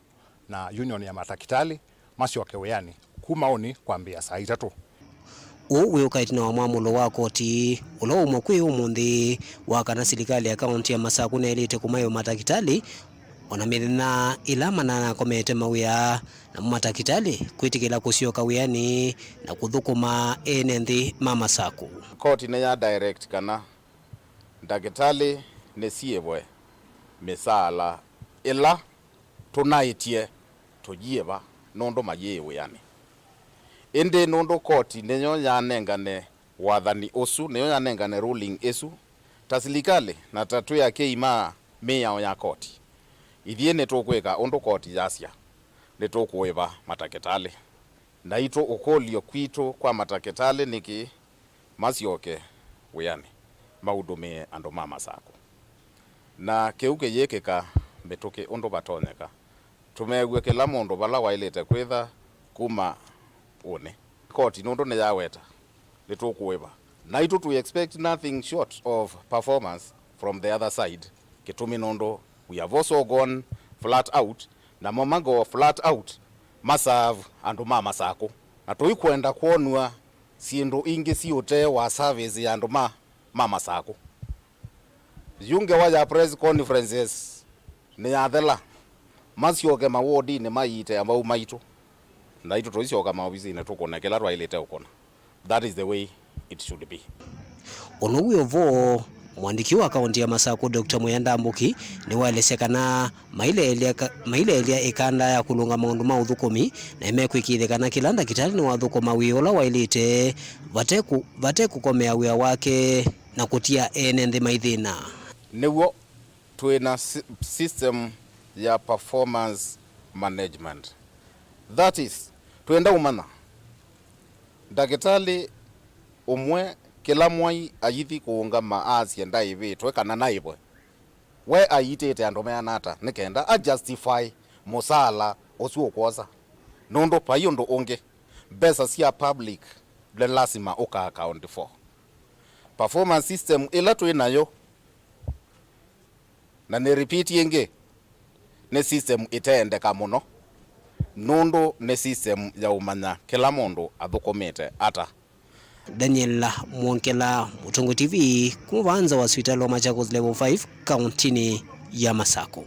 na union ya matakĩtalĩ masyoke wĩanĩ kuma ũnĩ kwambĩĩa saa itatũ. Ũu wĩũka ĩtina wa mwamũlo wa koti ũla waumwa kwĩ ũmũnthĩ wa kana silikalĩ ya kaunti ya Masakũ nĩyaĩlĩte kũmaĩva matakĩtalĩ o na mĩthenya ĩla mananakomete mawĩa, namo matakĩtalĩ kwĩtĩkĩla kũsyoka wĩanĩ na kũthũkũma ene nthĩ ma Masakũ. Koti nĩya direct kana ndakĩtalĩ nĩsiĩvwe mĩsaala ĩla tũnaĩtye tũyĩva nũndũ mayĩĩ wĩanĩ. Ĩndĩ nũndũ koti nĩyo yanengane wathani ũsu, nĩyo yanengane ruling ĩsu, ta silikalĩ na ta twĩ akĩi ma mĩao ya koti, ithyĩ nĩtũkwĩka ũndũ koti yasya, nĩtũkũĩva matakĩtalĩ. Naitũ ũkũlyo kwitũ kwa matakĩtalĩ nĩkĩ masyoke wĩanĩ maũndũmĩe andũ ma Masakũ. Na kĩu kĩyĩkĩka mĩtũkĩ ũndũ vatonyeka. Tũmew'e kĩla mũndũ vala waĩlĩte kwĩtha kuma ũnĩ. Koti nũndũ nĩyaweta, nĩtũkũĩva. Naitũ we expect nothing short of performance from the other side. Kĩtumi nũndũ we have also gone flat out Namo ma go flat out ma serve andũ ma Masakũ. Na tũikwenda kwonw'a syĩndũ ingĩ syĩ ũtee wa service ya andũ ma, ma Masakũ. Yu ngewa ya press conferences nĩyathela. Masyoke mawodinĩ maiite avau maitũ. Naitũ tũisyoka maovisinĩ tũkũne kĩla twaĩlĩte ũkũna. That is the way it should be. Ũndũ wĩ o vo, mũandĩki wa kaũntĩ ya Masakũ, Doctor Mwea Ndambuki, nĩwaelesya kana maileelya ka-, maileelya ĩkanda ya kũlũnga maũndũ ma ũthũkũmi, na nĩmekwĩkĩĩthya kana kĩla ndakĩtalĩ nĩwathũkũma wĩa ũla waĩlĩte, vate kũ-, vate kũkomea wĩa wake na kũtia ene nthĩ maithĩna. Nĩw'o twĩ na sy-, system ya performance management. That is, twenda ũmanya ndakĩtalĩ ũmwe kĩla mwai ayithi kũũngama asye ndaĩvĩtwe kana naĩvwe, we aiitĩte andũ meana ata nĩ kenda a justify mũsaala ũsu ũkwosa? Nũndũ vai ũndũ ũngĩ, mbesa sya public nĩ lasima ũka account for. Performance system ĩla twĩ nayo, na nĩ repeat ĩngĩ, nĩ system ĩteendeka mũno, nũndũ nĩ system ya ũmanya kĩla mũndũ athũkũmĩte ata. Daniel Mwongela, Mũtongoi T V, kuma vaa nza wa sivitali wa Machakos Level five, kaũntĩnĩ ya Masakũ.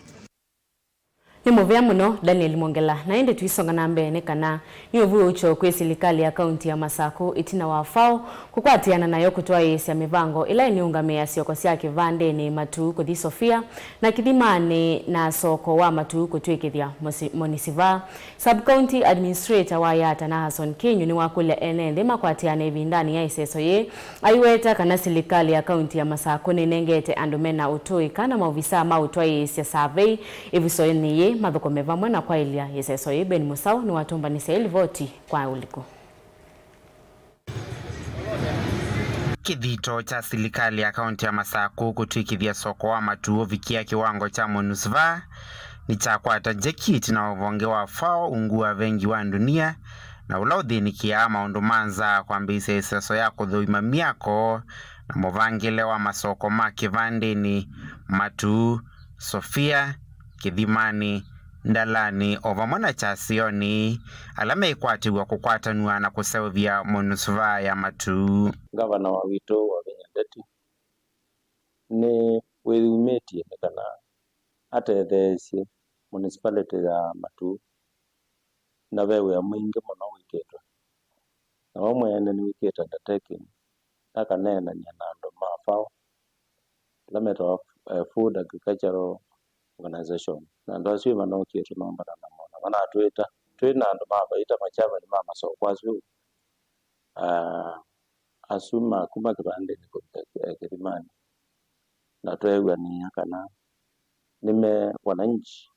Nĩ mũvea mũno, Daniel Mwongela. Na ĩndĩ tũisonga na mbee nĩ kana nĩ ũvuũkyo kwĩ silikalĩ ya kaunti ya Masakũ ĩtina wa FAO kũkwatĩana nayo kũtwaĩĩsya mĩvango ĩla ĩnĩũngamĩĩa syoko sya kĩvandĩnĩ Matuu kũthi Sofia na Kĩthimanĩ na soko wa Matuu kũtw'ĩkĩthya mũsi-, mũnisivaa. Sub-County Administrator wa Yatta Nahason Kinyu nĩwakũlya ene nthĩ makwatĩane ĩvindanĩ ya ĩseso yĩĩ, aiweta kana silikalĩ ya kaunti ya Masakũ nĩnengete andũ mena ũtũĩka na maovisaa ma ũtwaĩĩsya savei ĩvusoinĩ yĩĩ mathũkũme vamwe na kwaĩlya ĩseso yĩĩ. Ben Mũsaũ nĩwatũmbanĩsya ĩlivoti kwa ũliku. Kĩthito kya silikalĩ ya kaunti ya Masakũ kũtw'ĩkĩthya soko wa Matuu ũvikĩa kĩwango kya mũnisivaa nĩkyakwata njeki ĩtina wa ũvonge wa FAO, ungu wa vengi wa ndunia, na ũla ũthĩnĩkĩaa maũndũ ma nza kwambĩĩsya ĩseso ya kũthũima myako na mũvangĩle wa masoko ma kĩvandĩnĩ Matuu, Sofia, Kĩthimanĩ, Ndalanĩ, o vamwe na Kyasĩonĩ, ala meĩkwatĩw'a kũkwatanw'a na kũseũvya mũnisivaa ya Matuu. Ngavana wa witũ Wavinya Ndeti nĩwĩyumĩtye nĩ kana atetheesye municipality ya Matuu, na ve wĩa mwingĩ mũno wĩkĩtwe. Na we mwene nĩwĩkĩte undertaking, akaneenany'a na andũ ma FAO, ala metawa, eh, Food Agricultural Organization. Na andũ asu manookie tũnombana namo, na manatwĩta. Twĩ na andũ ma vaita, ma chairman ma masoko asu, ah, asu ma kuma kĩvandĩnĩ kũ-, eh, eh, Kĩthimanĩ. Na tweew'anĩa kana nĩme wananchi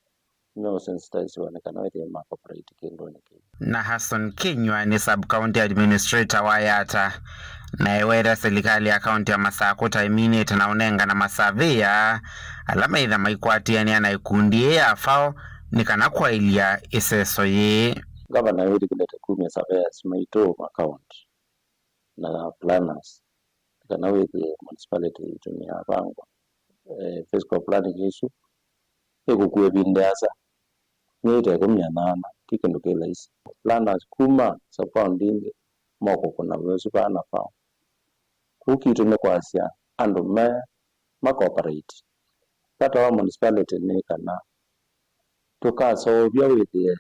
nĩmeũsensitizewa nĩ kana wĩthĩe ma cooperate kĩndũnĩ kĩu. Nahason Kinyua nĩ sub-county administrator wa Yatta, na eweta silikalĩ ya kaunti ya Masakũ ta ĩminĩte na ũnengana masavĩya ala maitha maikwatĩanĩa na ĩkundi yĩĩ ya FAO nĩ kana kwaĩlya ĩseso yĩĩ. Ngavana wĩtĩkĩlĩte kumya surveyors maitũ ma county na planners, nĩ kana wĩthĩe municipality yitũ nĩyavangwa. Eh, physical planning ĩsu ĩkũkua ĩvinda ĩasa, myei ta ĩkũmi na nana, ti kĩndũ kĩ laisi. Planners kuma sub-county ingĩ mokũkũna wĩa ũsu vaa na FAO. Kũu kitũ nĩ kwasya andũ me ma cooperate. Vata wa municipality nĩ kana tũkaseũvya wĩthĩe,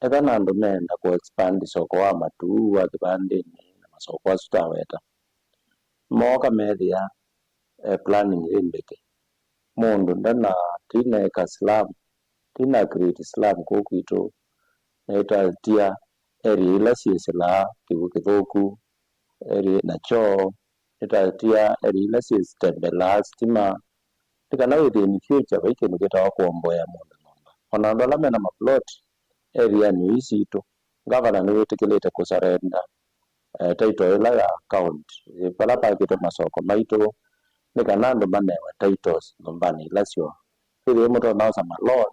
ethĩwa na andũ meenda kũ expand soko wa Matuu wa kĩvandĩnĩ na masoko asu taweta, mooka methĩa, eh, planning yĩ mbĩke. Mũndũ ndana, tũineka slum, tũina create slum kũu kwitũ, na ĩtatia area ila syĩsĩlaa kĩw'ũ kĩthũku, area na kyoo, nĩtatia area ila syĩtembelaa sitima, nĩ kana wĩthĩe in future vai kĩndũ kĩtawa kũomboea mũndũ nyũmba. O na andũ ala mena maplot area-nĩ ii sitũ, ngavana nĩwĩtĩkĩlĩte kũsarenda, eh, title ĩla ya county, eh, vala pakĩtwe masoko maitũ, nĩ kana andũ manewe titles nyũmbanĩ ila syoo. Ĩthĩe mũtonya osa ma loan,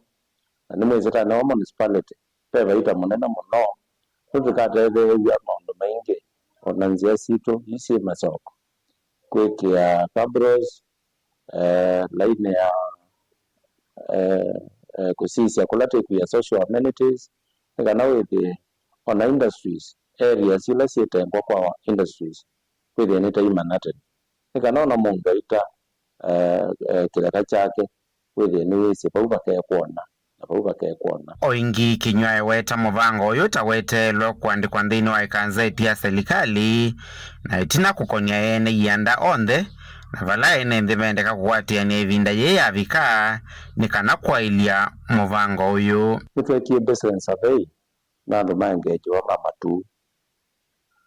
na nĩmwĩsĩ ta nĩwe municipality, ve vaita mũnene mũno, nũndũ tũkatetheew'a maũndũ maingĩ, o na nzĩa sitũ ii syĩ masoko, kwĩkĩa cabros, eh, laini ya, eh, eh, kũsisya kũla twĩkwĩa social amenities, nĩ kana wĩthĩe ona industries, areas ila syĩtengwa kwa industries, wĩthĩe nĩtaimana tene. Nĩ kana ona mũndũ aita, eh, eh, kĩtheka kyake, wĩthĩe nĩwĩsĩ vau vakekwona na vau vakekwona. O ĩngĩ, Kinyua eweta mũvango ũyũ ũtaweteelwe kũandĩkwa nthĩnĩ wa ĩkanzeti ya silikalĩ, na ĩtina kũkony'a ene ianda onthe, na vala ene nthĩ mendeka kũkwatĩanĩa ĩvinda yĩĩ yavika nĩ kana kwaĩlya mũvango ũyũ. Nĩtwekie basin survey na andũ maengeejiwa ma matuu.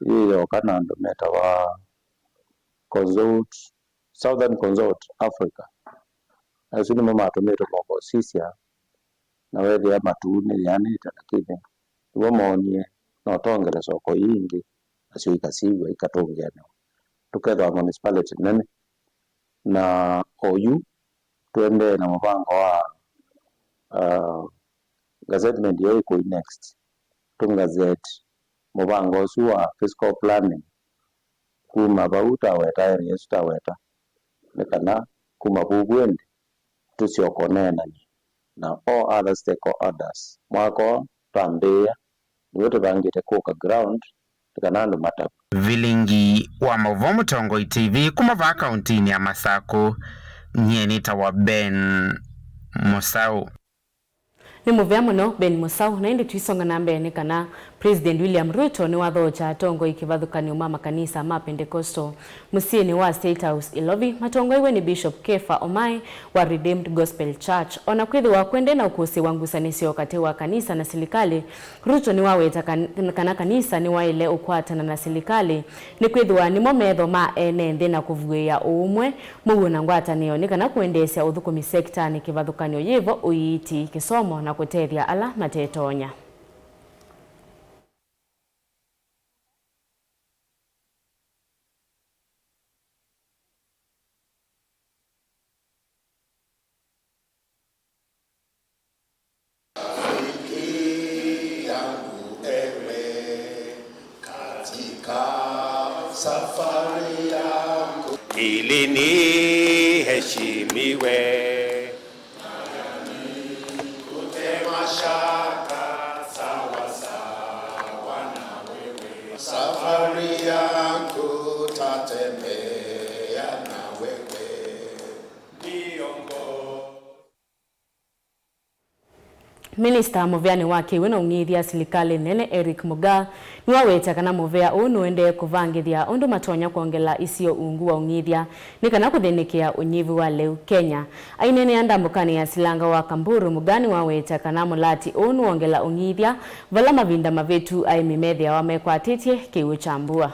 Yĩĩ yooka na andũ metawa Consult, Southern Consult Africa. Asu nĩmo matũmĩtwe mokosisya na wethĩa matuu nĩyĩanĩte, lakini nĩw'o moonie no tongele soko ii ingĩ, nasyo ikasiw'a ikatũngĩanĩwa, tũkethĩwa municipality nene. Na oyu tũendee na mũvango wa, uh, gazettement ĩyo ĩkũi next, tũ gazette mũvango ũsu wa fiscal planning kuma vau taweta, area ĩsu taweta, nĩ kana kuma vuvu ĩndĩ tũsyoka ũneenany'a na all other stakeholders. Mwaka ũũ twambĩĩa, nĩw'o tũvangĩte kũka ground nĩ kana andũ matavw'e. Vilingi wa maũvoo Mũtongoi T V kuma vaa kauntinĩ ya Masakũ, nyie nĩtawa Ben Mũsaũ. Nĩ mũvea mũno, Ben Mũsaũ. Na ĩndĩ tũisonga na mbee, nĩ kana President William Ruto nĩwathokya atongoi kĩvathũkany'o ma makanisa ma Pentecostal mũsyĩnĩ wa State House Ilovi, matongoew'e nĩ Bishop Kepha Omai wa Redeemed Gospel Church. O na kwĩthĩwa kwende na ũkũsĩ wa ngusanĩsyo katĩ wa kanisa na silikalĩ, Ruto nĩwaweta kan-, kana kanisa nĩwaĩle ũkwatana na silikalĩ, nĩkwĩthĩwa nĩmo metho ma ene nthĩ na kũvuĩĩa ũũmwe, mũuo na ngwatanĩo, nĩ kana kũendeesya ũthũkũmi sektanĩ kĩvathũkany'o yĩvo, ũiiti, kĩsomo, na kũtethya ala matetonya. Rafiki yangu ewe, katika safari yangu, ili niheshimiwe, nami kutema shaka sawa sawa na wewe. Safari yangu tatembea na wewe. Niongoze. Minista mũveanĩ wa kĩw'ũ na ũng'ithya silikalĩ nene Eric Mugaa nĩwaweta kana mũvea ũũ nũendee kũvangĩthya ũndũ matonya kwongela isio ungu wa ũng'ithya nĩ kana kũthĩnĩkĩa ũnyivu wa lĩu Kenya. Aineenea ndambũkanĩ ya silanga wa Kamburu, Mugaa nĩwaweta kana mũlati ũũ nũwongela ũng'ithya vala mavinda mavĩtu aĩmi methĩawa mekwatĩtye kĩw'ũ kya mbua.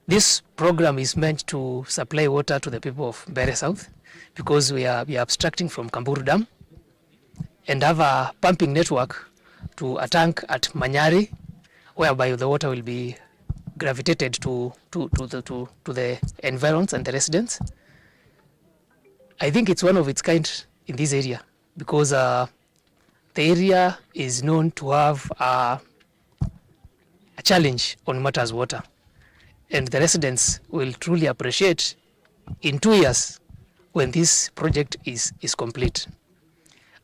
This program is meant to supply water to the people of Mbeere South because we are, we are abstracting from Kamburu Dam and have a pumping network to a tank at Manyari, whereby the water will be gravitated to, to, to, the, to, to the environs and the residents. I think it's one of its kind in this area because, uh, the area is known to have a, a challenge on matters water, and the residents will truly appreciate in two years when this project is, is complete.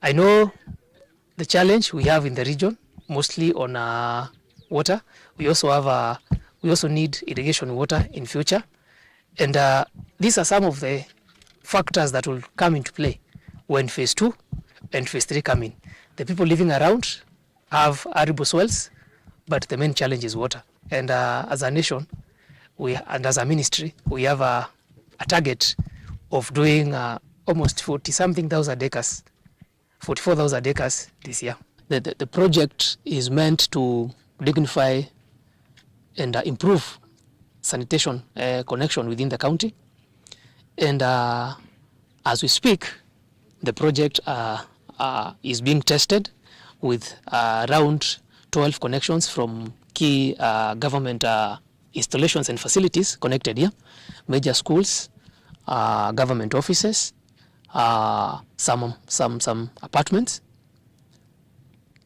I know the challenge we have in the region, mostly on, uh, water. We also have, uh, we also need irrigation water in future. And, uh, these are some of the factors that will come into play when phase two and phase three come in. The people living around have arable soils, but the main challenge is water. And, uh, as a nation, we, and as a ministry, we have a, a target of doing, uh, almost forty something thousand acres, forty-four thousand acres this year. The, the, the project is meant to dignify and, uh, improve sanitation, uh, connection within the county. And, uh, as we speak, the project, uh, uh, is being tested with, uh, around twelve connections from key, uh, government, uh, installations and facilities connected here, major schools, uh, government offices, uh, some, some, some apartments.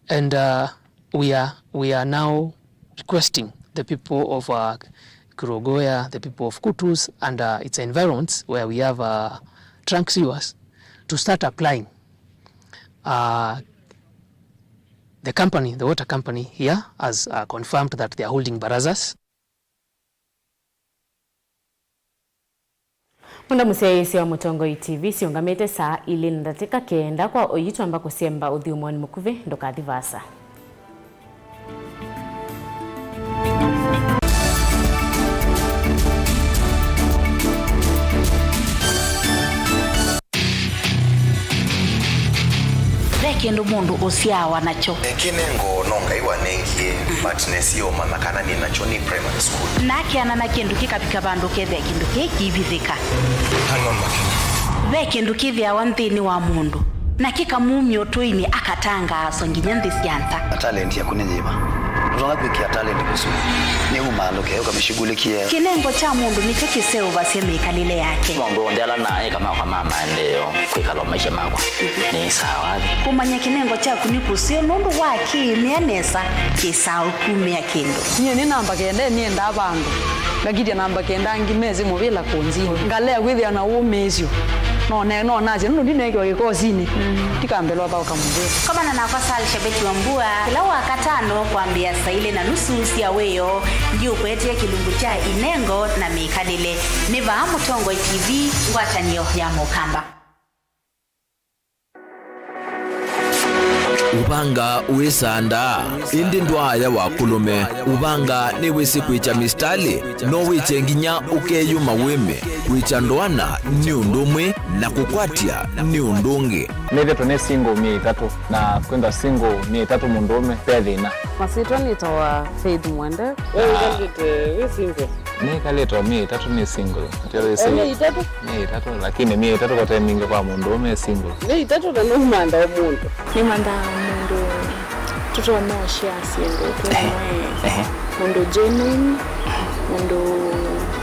And, uh, we are, we are now requesting the people of, uh, Kirogoya, the people of Kutus and, uh, its environs, where we have, uh, trunk sewers, to start applying. Uh, the company, the water company here has, uh, confirmed that they are holding barazas. Mwenda mũsyaĩĩsya wa Mũtongoi T V, siũngamĩte saa ilĩ na ndatĩka kenda kwa oyu twamba kũsemba ũthyũmũanĩ mũkuvĩ, ndũkathi vaasa. Ve kĩndũ mũndũ ũsyaawa nakyo. Kĩnengo no Ngai wanengie, but nesie ũmanya kana nĩ nakyo nĩ primary school. Na akeana na kĩndũ kĩkavika vandũ kethĩa kĩndũ kĩĩ kĩivithĩka. Hang on, Makena. Ve kĩndũ kĩthĩawa nthĩnĩ wa mũndũ, na kĩkamumya ũtũinĩ akatangaaswa nginya nthĩ sya nza. Na talent yaku nĩ yĩva? Ndũtonya kwĩkĩa talent kũsu. Nĩ umaalũke, ũkamĩshughulikie. Kĩnengo kya mũndũ nĩkyo kĩseũvasya mĩkalĩle yake. Maũndũ onthe ala naĩka makwa ma maendeeo, kwĩkala o maisha makwa, nĩ sawa. Kũmanya kĩnengo kyaku nĩ kũseo nũndũ wa kĩĩmĩa nesa, kĩsaa ũkumĩa kĩndũ. Nyie nĩ namba kenda, nĩendaa vandũ. Ngakitya namba kenda angĩ mesĩ mũvĩla kũnzini. Ngalea kwĩthĩa na ũmĩĩsyo. No ne-, no nasye, nũndũ ndineekiwa kĩkosinĩ, ndikambĩlwa thaũka mũvĩla. Komana nakwa Sal Shabeti Wambua, kĩla Wakatano kwambĩĩa saa ilĩ na nusu sya wĩoo, ndiũkwetee kĩlungu kya inengo na mĩkalĩle. Nĩ vaa Mũtongoi T V, ngwatanĩo ya Mũkamba. Ũvanga wĩsandaa, ĩndĩ ndwaaya wa kũlũme. Ũvanga nĩwĩsĩ kwĩkya misitalĩ, no wĩkye nginya ũkeyũma wĩme. Kwĩkya ndoana nĩ ũndũ ũmwe, na kũkwatya nĩ ũndũ ũngĩ. Nĩthĩtwe nĩ single myei ĩtatũ, na kwĩthwa single myei ĩtatũ mũndũũme, ve thĩna. Masyĩtwa nĩtawa Faith Mwende. We wĩkalĩte wĩ single? Nĩkalĩte o myei ĩtatũ nĩ single. Ati wĩsĩ? Eh, myei ĩtatũ? Myei ĩtatũ, lakini myei ĩtatũ kote mingĩ kwa mũndũũme e single. Myei ĩtatũ na nũmantha o mũndũ. Nĩmanthaa mũndũ tũtonya ũshare syĩndũ twĩ nawe. Ehe. Mũndũ genuine, mũndũ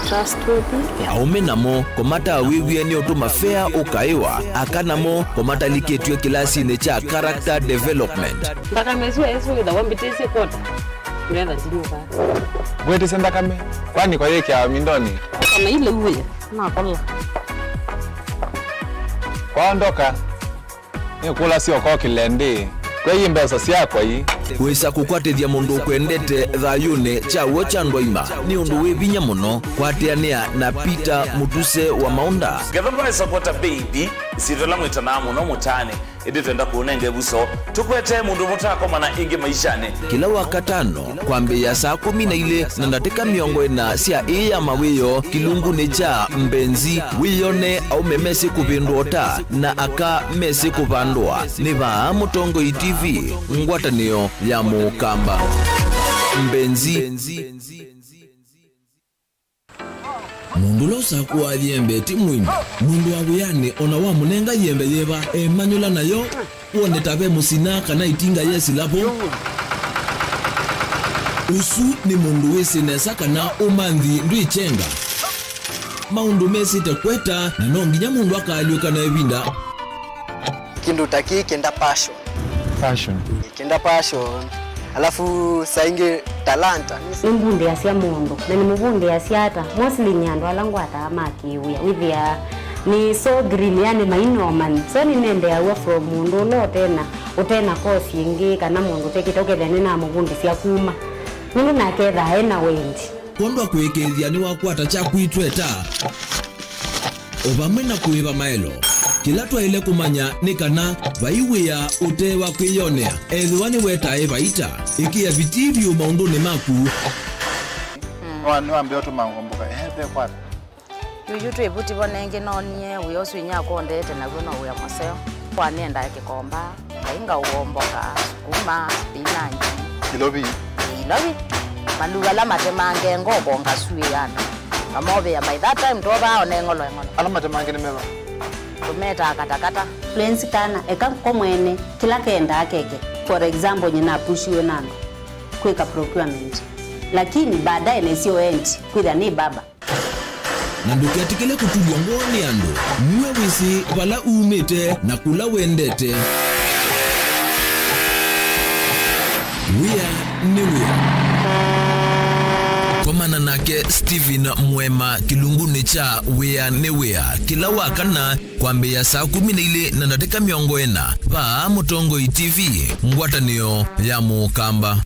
trustworthy. Aũme namo kũmatawĩw'e nĩ ũtũma fea ũkaĩwa, aka namo kũmatalikĩtw'e kĩlasinĩ kya character development. Nthakame ĩsu ĩsu wĩthawa mbĩtĩsye kota. Nĩgetha ndinyuka. Ngwĩtĩsya nthakame, kwani kwayĩkĩawa mindonĩ? Kana ile uwe, nakola. Kwaondoka, nĩkũlasya ũkokĩle ndĩ. Kwei mbesa syakwa ii. Wĩsa kũkwatĩthya mũndũ ũkwendete thayũnĩ kya w'o kya ndwaima nĩ ũndũ wĩ vinya mũno. Kwatĩanĩa na Peter Mũtuse wa Maũnda. Ngetha ndwaĩsa kwata beithi, ĩsyĩtwa ĩla mwĩtanaa mũno mũtaanĩ. Ĩndĩ twenda kũũnenga ĩvuso, tũkwetee mũndũ mũtakomana ĩngĩ maishanĩ. Kĩla Wakatano, kwambĩĩa saa kũmi na ilĩ na ndatĩka mĩongo ĩna sya ĩĩ ya mawĩoo, kĩlungunĩ kya Mbenzi, wĩyone aũme mesĩ kũvĩndũa ũta na aka mesĩ kũvandũa. Nĩ vaa Mũtongoi T V, ngwatanĩo ya Mũkamba. Mbenzi. Mũndũ ũla ũsakũaa yembe ti mũini, nũndũ wa wĩanĩ o na wamũnenga yembe yĩva, emanyũla nayo, wone ta ve mũsina kana ĩtinga yesĩla vo. Ũsu nĩ mũndũ wĩsĩ nesa kana ũmanthi ndwĩkyenga. Maũndũ mesĩte kweta, na no nginya mũndũ akaalyũka na ĩvinda. Kĩndũ ta kĩĩ kĩenda passion. Passion. Kĩenda passion. Alafu saa ingĩ talanta. Nĩmbundĩasya mũndũ, na nĩmũvundĩasya ata? Mostly nĩ andũ ala ngwataa ma kĩwĩa. Wĩthĩaa nĩ so green, yani mainomani. So nĩnendeaw'a from mũndũ ũla ũtena, ũtena course ĩngĩ, kana mũndũ ũtekĩte, ũkethĩa nĩnamũvundĩsya kuma. Nũndũ nake ethaa ena wendi. Kwondũ wa kũĩkĩĩthya nĩwakwata kya kwitweta. O vamwe na kũĩva maelo. Kĩla twaĩle kũmanya nĩ kana vai wĩa ũte wa kwĩyonea, ethĩwa nĩwetae vaita, ĩkĩa vitii vyũ maũndũnĩ maku. Nĩwa-, nĩwambĩa ũtũma ngomboka, ehe, ve kwata. Yuyu twĩ vuti vo nengĩ noonie wĩa ũsu inyakwa ũndete naw'o no wĩa mũseo. Kwa nĩendaa kĩkomba. Ngai ngaũomboka, sukuma, spinach. Ilovi. Ilovi. Maluu ala matemange ngoko ngasuĩana. Ngamovĩa by that time twovaa one ng'olo eng'olo. Ala matemange nĩ meva? Tũmetaa katakata. Lwenzi kana, eka ko mwene, kĩla kendaa keke. For example, nyie napushiwe na andũ kwĩka procurement. Lakini baadaye nĩsyo endi kwĩthĩa nĩ baba. Na ndũketĩkĩle kũtulw'a ngoo nĩ andũ. Nue wĩsĩ vala umĩte na kũla wendete. Wĩa nĩ wĩa. Komana nake Stephen Mwema kĩlungunĩ kya Wĩa nĩ Wĩa kĩla wa kana kwambĩĩa saa kũmi na ilĩ na ndatĩka mĩongo ĩna vaa Mũtongoi T V, ngwatanĩo ya Mũkamba.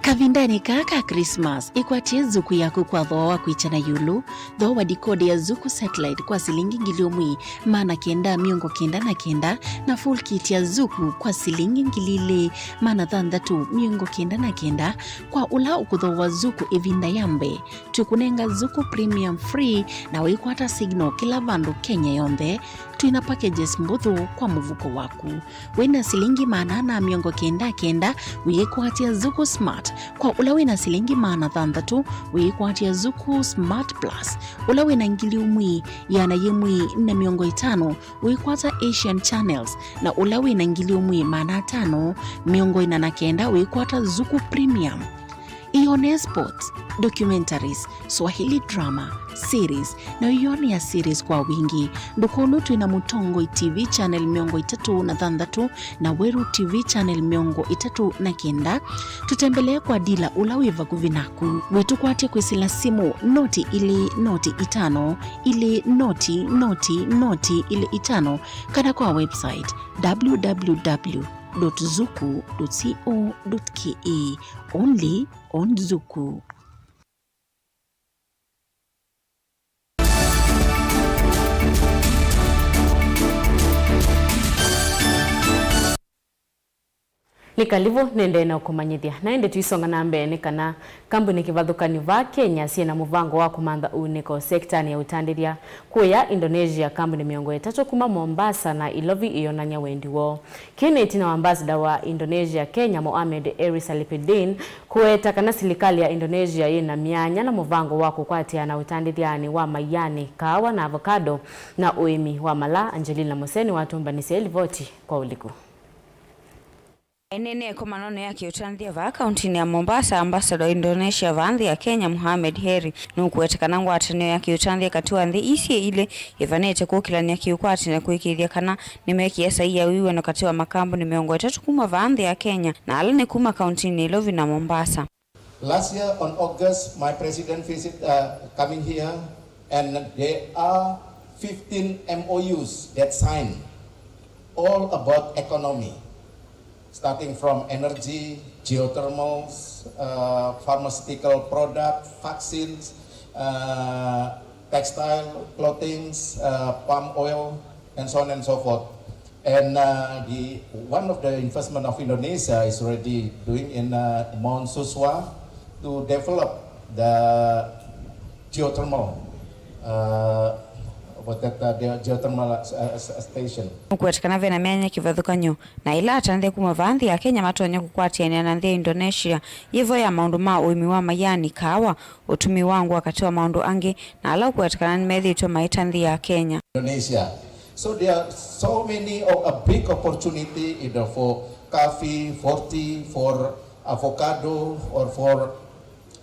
Kavindanĩ kaa ka Christmas, ĩkwatye Zuku yaku kwa thooa wa kwĩkya na ĩũlũ. Thooa dikodi ya Zuku Satellite kwa silingi ngili ũmwe maana kenda mĩongo kenda na kenda, na full kit ya Zuku kwa silingi ngili ilĩ maana thanthatũ mĩongo kenda na kenda. Kwa ũla ũkũthooa Zuku ĩvinda ya mbee, twĩkũnenga Zuku Premium free na wĩkwata signal kĩla vandũ Kenya yonthe. Twĩna packages mbũthũ kwa mũvuko waku. Wĩna silingi maana ana mĩongo kenda kenda, wĩĩkwatya Zuku Smart. Kwa ũla wĩna silingi maana thanthatũ, wĩĩkwatya Zuku Smart Plus. Ũla wĩna ngili ũmwe, ĩana yĩmwe na mĩongo ĩtano, wĩĩkwata Asian Channels, na ũla wĩna ngili ũmwe maana atano mĩongo ĩna na kenda, wĩĩkwata Zuku Premium. Ĩyonee sports, documentaries, Swahili drama, series, na ĩyonea series kwa wingĩ. Ndũkolwe twĩ na Mũtongoi T V channel mĩongo ĩtatũ na thanthatũ na Weru T V channel mĩongo ĩtatũ na kenda. Tũtembelee kwa dila ũla wĩ vakuvĩ naku. Wĩtũkwatye kwĩsĩla simũ noti ilĩ noti itano ilĩ noti noti noti ilĩ itano, kana kwa website www dot zuku dot co dot ke. Only on Zuku. Nĩ kalivũ, nĩendee na ũkũmanyĩthya. Na ĩndĩ tũisonga na mbee nĩ kana kambuni kĩvathũkany'o vaa Kenya syĩ na mũvango wa kũmantha ũunĩko sektanĩ ya ũtandĩthya. Kũya Indonesia, kambuni mĩongo ĩtatũ kuma Mombasa na Ilovi iyonany'a wendi woo. Kĩĩ nĩ ĩtina wa ambassador wa Indonesia Kenya, Mohamed Eri Salipidin, kũweta kana silikalĩ ya Indonesia yĩ na myanya na mũvango wa kũkwatĩana ũtandĩthyanĩ wa maiani, kaawa na avocado, na ũĩmi wa malaa. Angelina Museni watũmbanĩsya ĩlivoti kwa ũliku. Aineenea ĩkomanonĩ ya kĩũtandĩthya vaa kauntinĩ ya Mombasa, ambassador wa Indonesia vaa nthĩ ya Kenya, Mohamed Heri, nũkũweta kana ngwatanĩo ya kĩũtandĩthya katĩ wa nthĩ ii syĩ ilĩ ĩvanĩte kũkĩlany'a kĩũkwati na kũĩkĩĩthya kana nĩmekĩe saii ya wĩw'ano katĩ wa makambuni mĩongo ĩtatũ kuma vaa nthĩ ya Kenya na ala nĩ kuma kauntinĩ ya Ilovi na Mombasa. Last year on August, my president visit, uh, coming here, and there are fifteen M O Us that signed, all about economy, starting from energy, geothermals, uh, pharmaceutical product, vaccines, uh, textile, clothings, uh, palm oil, and so on and so forth. And, uh, the, one of the investment of Indonesia is already doing in, uh, Mount Suswa to develop the geothermal, uh, what that, uh, the geothermal, uh, s-, station. Nũkũweta kana ve na myanya kĩvathũkany'o na ĩla atandĩthya kuma vaa nthĩ ya Kenya matonya kũkwatĩanĩa na nthĩ ya Indonesia yĩvo ya maũndũ ma ũĩmi wa maiani, kaawa, ũtumi wa ngũa katĩ wa maũndũ angĩ, na ala ũkũweta kana nĩmethĩĩtwe maita nthĩ ya Kenya. Indonesia. So there are so many of a big opportunity either for coffee, for tea, for avocado, or for,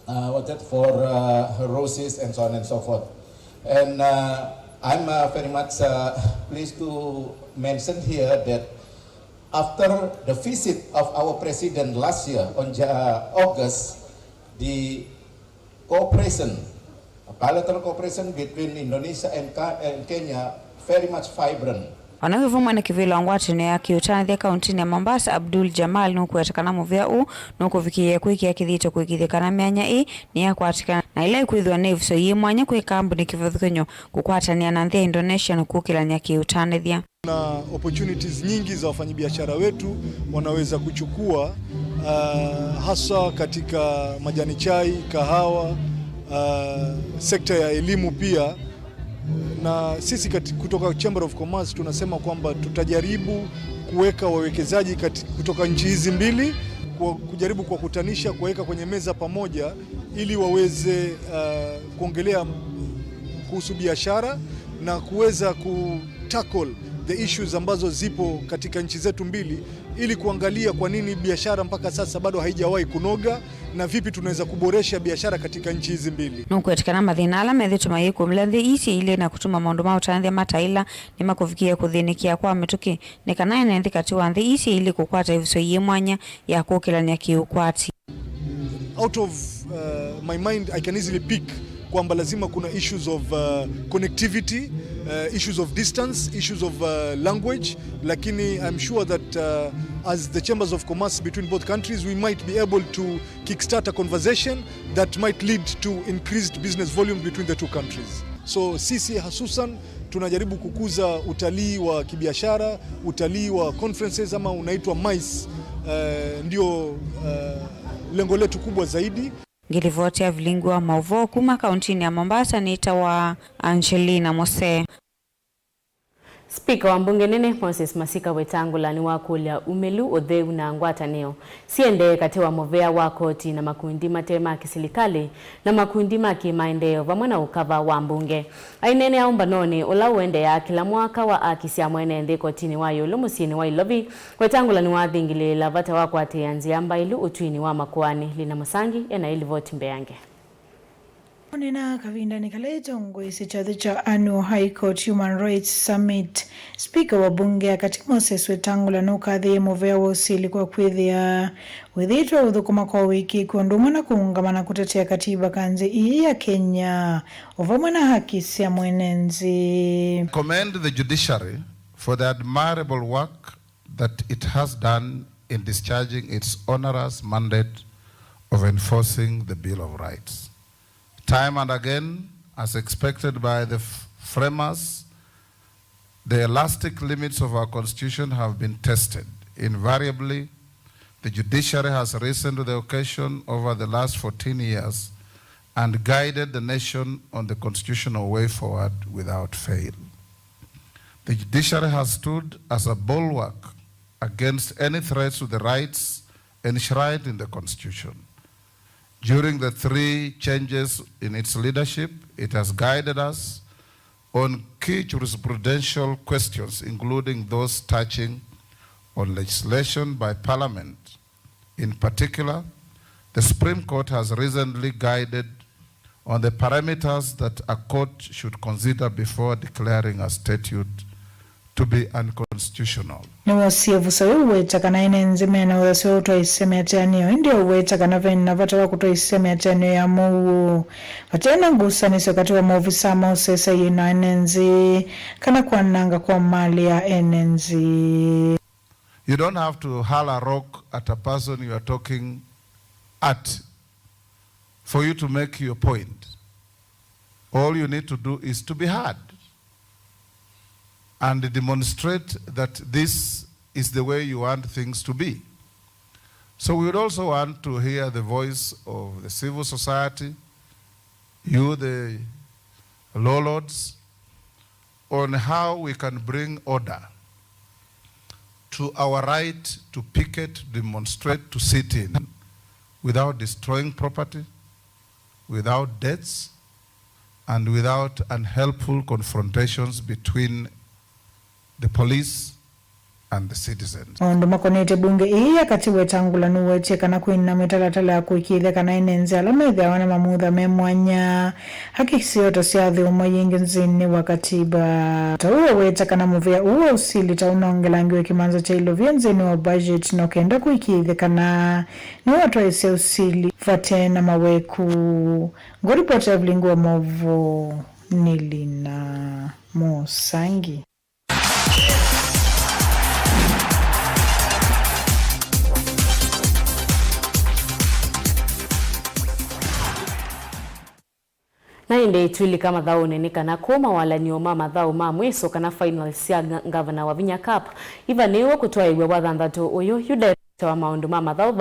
uh, what that, for, uh, roses and so on and so forth. And, uh, I'm, uh, very much, uh, pleased to mention here that after the visit of our president last year on Ja-, August, the cooperation, bilateral cooperation between Indonesia and Ka-, and Kenya very much vibrant. O na wĩvo mwene kĩvĩla wa ngwatanĩo ya kĩũtandĩthya kauntinĩ ya Mombasa, Abdul Jamal, nũkũweta kana mũvea ũũ nũkũvikĩĩa kwĩkĩa kĩthito kũĩkĩĩthya kana myanya ĩĩ nĩyakwatĩkana na ĩla ĩkwĩthĩwa nĩ ĩvuso yĩ mwanya kwĩ kambuni kĩvathũkany'o kũkwatanĩa na nthĩ ya Indonesia na kũkĩlany'a kĩũtandĩthya. Na opportunities nyingi za wafanyabiashara wetu wanaweza kuchukua Uh, haswa katika majani chai, kahawa, uh, sekta ya elimu pia. Na sisi kati-, kutoka Chamber of Commerce tunasema kwamba tutajaribu kuweka wawekezaji kati-, kutoka nchi hizi mbili, kwa kujaribu kuwakutanisha, kuwaweka kwenye meza pamoja ili waweze, uh, kuongelea kuhusu biashara na kuweza ku tackle the issues ambazo zipo katika nchi zetu mbili, ili kuangalia kwa nini biashara mpaka sasa bado haijawahi kunoga na vipi tunaweza kuboresha biashara katika nchi hizi mbili. Nũkwetĩkana mathĩna ala methĩtwe mayĩkũmĩla nthĩ ii syĩ ilĩ na kũtuma maũndũ ma ũtanĩthya mataĩla nĩmakũvikĩe kũthĩnĩkĩa kwa mĩtũkĩ, nĩ kana ene nthĩ katĩ wa nthĩ ii syĩ ilĩ kũkwata ĩvuso yĩ mwanya ya kũkĩlany'a kĩũkwati. Out of, uh, my mind, I can easily pick kwamba lazima kuna issues of, uh, connectivity, uh, issues of distance, issues of, uh, language, lakini I'm sure that, uh, as the chambers of commerce between both countries, we might be able to kickstart a conversation that might lead to increased business volume between the two countries. So sisi hasusan tunajaribu kukuza utalii wa kibiashara, utalii wa conferences ama unaitwa MICE, eh, ndio, eh, lengo letu kubwa zaidi. Ngĩlivoti ya vilingi wa maũvoo kuma kauntinĩ ya Mombasa nĩtawa Angelina Mose. Spika wa mbunge nene Moses Masika Wetangula nĩwakũlya umĩlu, ũtheu na ngwatanĩo siendee katĩ wa mũvea wa koti na makundi mate ma kĩsilikalĩ na makundi ma kĩmaendeeo vamwe na ũkava wa mbunge. Aineenea ũmbanonĩ ũla ũendeeaa kĩla mwaka wa aki sya mwene nthĩ kotinĩ wa ĩũlũ mũsyĩnĩ wa Ilovi, Wetangula nĩwathingilĩĩla vata wa kũatĩĩa nzĩa mbaĩlu ũtwinĩ wa makoani. Lina Mũsangi ena ĩlivoti mbeange. Onena kavindanĩ kala ĩtongoesye kyathĩ kya Annual High Court Human Rights Summit, Spika wa mbunge ya katĩ Moses Wetangula nũkathĩĩe mũvea wa ũsili kwa kwĩthĩa wĩthĩĩtwe ũthũkũma kwa ũĩkĩĩku ũndũ ũmwe na kũũngama na kũtetea katiba ka nthĩ ii ya Kenya, o vamwe na haki sya mwene nthĩ. Commend the judiciary for the admirable work that it has done in discharging its onerous mandate of enforcing the Bill of Rights. Time and again, as expected by the f-, framers, the elastic limits of our Constitution have been tested. Invariably, the judiciary has risen to the occasion over the last fourteen years and guided the nation on the constitutional way forward without fail. The judiciary has stood as a bulwark against any threats to the rights enshrined in the Constitution. During the three changes in its leadership, it has guided us on key jurisprudential questions, including those touching on legislation by Parliament. In particular, the Supreme Court has recently guided on the parameters that a court should consider before declaring a statute to be unconstitutional. Nĩwoosie ĩvuso yĩu ũweta kana ene nthĩ mena ũthasyo wa ũtwaĩsya mĩatĩanĩo, ĩndĩ ũweta kana ve na vata wa kũtwaĩsya mĩatĩanĩo ya mũuo vate na ngusanĩsyo katĩ wa maovisaa ma ũseseei na ene nthĩ kana kwananga kwa malĩ ya ene nthĩ. You don't have to hurl a rock at a person you are talking at for you to make your point. All you need to do is to be heard and demonstrate that this is the way you want things to be. So we would also want to hear the voice of the civil society, you, the law lords, on how we can bring order to our right to picket, demonstrate, to sit in without destroying property, without deaths, and without unhelpful confrontations between the police and the citizens. Maũndũ makonetye mbunge ĩĩ ya katĩ, Wetangula nũwetie kana kwĩna mĩtalatala ya kũĩkĩĩthya kana ene nthĩ ala methĩawa na mamutha me mwanya, haki syoo ta syathũmwa yĩngĩ nthĩnĩ wa katiba. Ta ũu aweta kana mũvea ũũ wa ũsili ta ũnongelangiwe kĩmanza kya ilovia nthĩnĩ wa budget no kenda kũĩkĩĩthya kana nĩwatwaĩsya ũsili vate na maweku. Ngũripoti ya vilingi wa maũvoo nĩ Lina Mũsangi. Na ĩndĩ twĩlika mathaũnĩ nĩ kana kũũ mawalan'yo ma mathaũ ma mwĩso kana finals sya nga-, Ngavana wa Vinya Cup ivanĩĩwe kũtwaĩw'a wathanthatũ ũyũ, yu director wa maũndũ ma mathaũ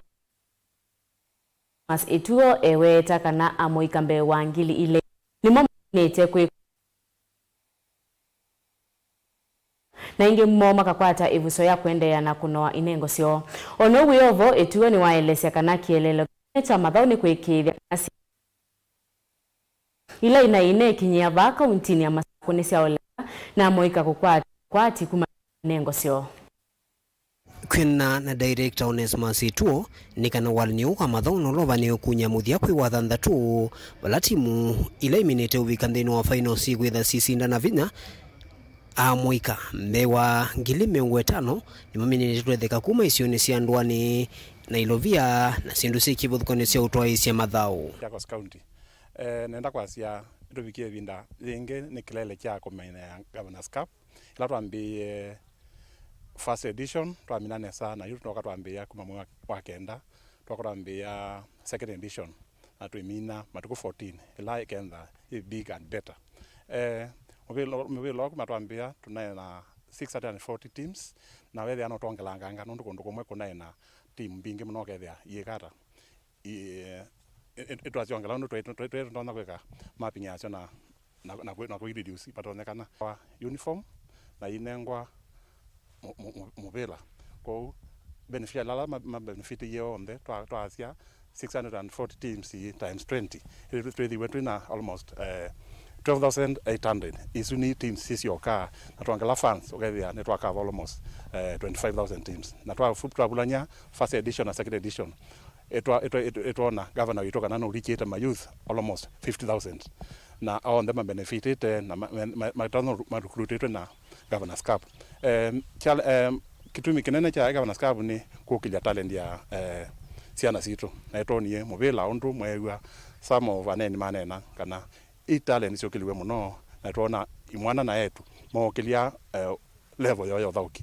Onesmus Ĩtuo eweeta kana amũika mbee wa ngili ilĩ nĩmo maminĩte kwĩka, na ĩngĩ mo makakwata ĩvuso ya kũendeea na kũnoa inengo syoo. O na ũu wĩ o vo, Ĩtuo nĩwaelesya kana kĩeleelo kĩnene kya mathaũ nĩ kũĩkĩĩthya kana syĩ ila inaĩ ineekinyĩa vaa kauntinĩ ya Masakũ nĩsyaoleka, na amũika kũkwata ũkwati kumana na inengo syoo. Kwĩanana na Director Onesmus Ĩtuo, nĩ kana walany'o wa mathaũ nũlovanĩwe kuny'a mũthya kwĩ wa thanthatũ, vala timu ila iminĩte ũvika nthĩnĩ wa finals ikwĩtha sisindana vinya. Amũika mbee wa ngili mĩongo ĩtano nĩmaminĩte twetheka kuma isionĩ sya ndũanĩ na ilovia na syĩndũ syĩ kĩvathũkany'o sya ũtwaĩĩsya mathaũ. Machakos County. Eh, nenda kwasya nĩtũvikie ĩvinda yĩngĩ nĩ kĩlele kya kũmina Governors Cup. Ĩla twambĩĩe first edition, twamina nesa, na yu twoka twambĩĩa kuma mwei wa, wa kenda, twoka twambĩĩa second edition, na twĩmina matukũ fourteen, ĩla ĩkenda ĩ big and better. Eh, mũvĩla, mũvĩla ũla kuma twambĩĩa, tũnaĩ na six hundred and forty teams, na wethĩa no twongelanganga, nũndũ kũndũ kũmwe kũnaĩ na team mbingĩ mũno ũkethĩa iĩkata. I-, ĩ-, ĩ-, ĩtwasyongela ũndũ twĩ-, twĩ-, twĩ-, tũtonya kwĩka mapping yasyo na, na, na, kwĩ-, na kũi reduce ipatonyekana. Kwa uniform na inengwa mũ-, mũ-, mũ-, mũvĩla. Kwoou beneficiary ala ma-, ma benefit onthe twa-, twasya six hundred and forty teams times twenty. Ĩ-, twĩthĩwe twĩ na almost, eh, twelve thousand eight hundred. Isu nĩ teams sisyokaa, na twongela fans, ũkethĩa nĩtwakava almost, eh, twenty-five thousand teams. Na twa-, twavulany'a first edition na second edition, ĩtwa-, ĩtwa-, ĩtwa-, ĩtwona governor witũ kana nũlikĩte ma youth almost fifty thousand, na onthe mabenefitĩte na ma-, ma-, ma-, matonya ma recruitĩtwe na Governors Cup. Em, chal-, em, kĩtumi kĩnene kya Governors Cup nĩ kũkĩlya talent ya, eh, syana sitũ, na ĩtwonie mũvĩla ũndũ mweew'a some of aneni maneena kana i talent syũkĩliwe mũno, na twona imwana na etu mookĩlya, eh, level yoo ya ũthaũki,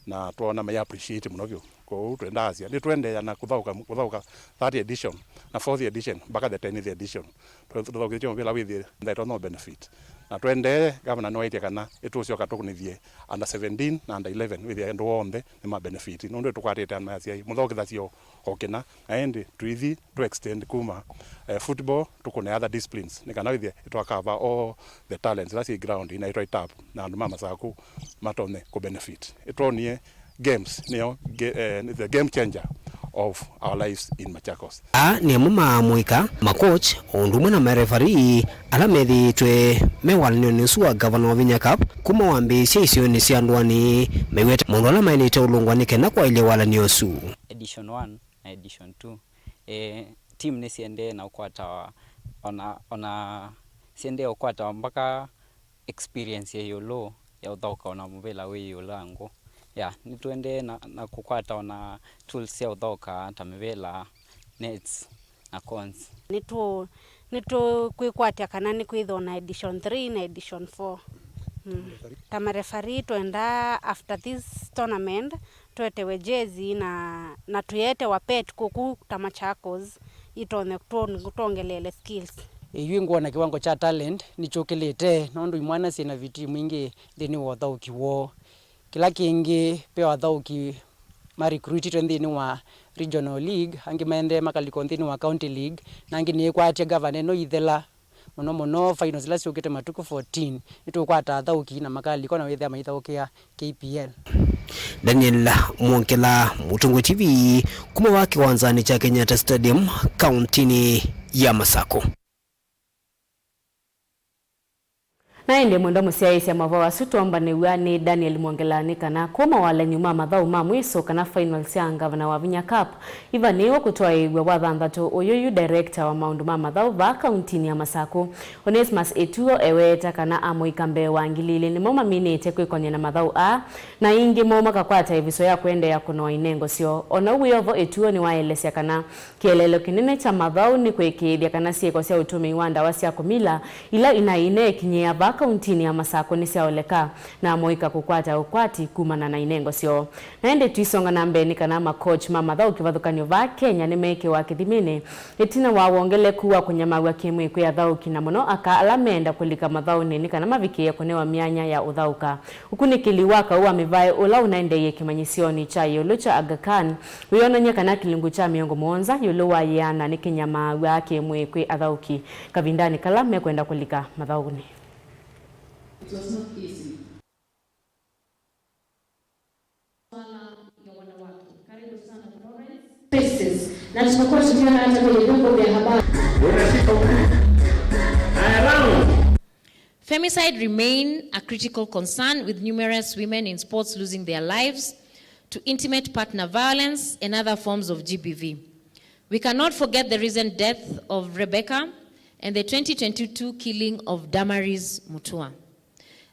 na twona mai appreciate mũno vyũ. Kwoou twendaasya nĩtũendeea na kũthaũka, kũthaũka third edition na fourth edition mpaka the tenth edition. Tũthaũkĩtye mũvĩla wĩthĩe nthĩ ĩtonya benefit. Na tũendee, gavana nĩwaĩtye kana ĩtũsyoka tũkũnĩthye under seventeen na under eleven, wĩthĩe andũ onthe nĩma benefit. Nũndũ tũkwatĩte ana asyai, mũthaũkĩthasyo o kĩna, na ĩndĩ tũithi tũ extend kuma, eh, football, tũkũne other disciplines, nĩ kana wĩthĩe ĩtwakava all the talents ila syĩ ground ina ĩtwa itap, na andũ ma Masakũ matonye kũ benefit. Ĩtwonie games nĩyo ge-, eh, the game changer of our lives in Machakos. Aa nĩ amwe ma amũika, makochi, o ũndũ ũmwe na marefarii ala methĩĩtwe me walany'onĩ ũsu wa Gavana wa Vinya Cup kuma wambĩĩsya isionĩ sya ndũanĩ, meweta maũndũ ala maĩlĩte ũlũngwa nĩ kenda kwaĩlya walany'o ũsu. Edition one na edition two. Eh, team nĩsiendee na ũkwatawa, ona, ona siendee ũkwatawa mpaka experience ya ĩũlũ ya ũthaũka ona mũvĩla wĩ ĩũlũ wa ngũ. Ya, nĩtũendee na, na kũkwata ona tools sya ũthaũka ta mĩvĩla, nets, na cones. Nĩtũ-, nĩtũkwĩkwatya kana nĩkwĩthĩwa na edition three na edition four. Mm. Ta marefarii twendaa after this tournament, twetewe jersey na, na tũyetewa pet kũkũ ta Machakos, itonye tũon-, twongeleele skills. Ĩyu ngwona kĩwango kya talent nĩkyũkĩlĩte, nũndũ imwana syĩna vitii mwingĩ nthĩnĩ wa ũthaũki woo. Kĩla kĩngĩ, ve athaũki ma recruitĩtwe nthĩnĩ wa regional league, angĩ maendee makalika nthĩnĩ wa county league, na angĩ nĩĩkwatya gavana ĩno ithela. Mũno mũno finals ila syũkĩte matukũ fourteen, nĩtũkwata athaũki na makalika na wĩthĩa maithaũkĩa K P L. Daniel Mwongela, Mũtũngũ T V, kuma wa kĩwanzanĩ kya Kenyatta Stadium, kauntinĩ ya Masakũ. Na ĩndĩ mwendwa mũsyaĩĩsya, maũvoo asu twoombanĩw'a nĩ Daniel Mwongela nĩ kana kuma walany'o ma mathaũ ma mwĩso kana final sya Ngavana wa Vinya Cup ivanĩĩwe kũtwaĩĩw'a wathanthatũ. Ũyũ yu director wa maũndũ ma mathaũ vaa kauntinĩ ya Masakũ, Onesmus Ĩtuo, eweeta kana amũika mbee wa ngili ilĩ nĩmo maminĩte kwĩkony'a na mathaũ aa, na ĩngĩ moo makakwata ĩvuso ya kũendeea kũnoa inengo syoo. O na ũu wĩ o vo, Ĩtuo nĩwaelesya kana kĩeleelo kĩnene kya mathaũ nĩ kũĩkĩĩthya kana syĩko sya ũtũmĩi wa ndawa sya kũmila ila inaĩ ineekinyĩĩa vaa kauntinĩ ya Masakũ nĩsyaoleka, na amoĩka kũkwata ũkwati kumana na inengo syoo. Na ĩndĩ tũisonga na mbee nĩ kana makochi ma mathaũ kĩvathũkany'o vaa Kenya nĩmeekĩwa kĩthimĩnĩ ĩtina wa wongeleku wa kũnyamaw'a kĩmwĩĩ kwĩ athaũki, na mũno aka ala meenda kũlika mathaũnĩ nĩ kana mavikĩĩe kũnewa myanya ya ũthaũka. Ũkunĩkĩli wa kaũ wa mĩvaĩ ũla ũnaendeeie kĩmanyĩsyonĩ kya ĩũlũ kya Aga Khan wĩonany'a kana kĩlungu kya mĩongo mũonza ĩũlũ wa yĩana nĩkĩnyamaaw'aa kĩmwĩĩ kwĩ athaũki kavindanĩ kala mekwenda kũlika mathaũnĩ. It was not easy. Swala ya wanawake. Karibu sana Florence. Spaces. Na tumekuwa tukiona hata kwenye vyombo vya habari. Unashika huku. Haya, round. Femicide remain a critical concern, with numerous women in sports losing their lives to intimate partner violence and other forms of G B V. We cannot forget the recent death of Rebecca and the twenty twenty-two killing of Damaris Mutua.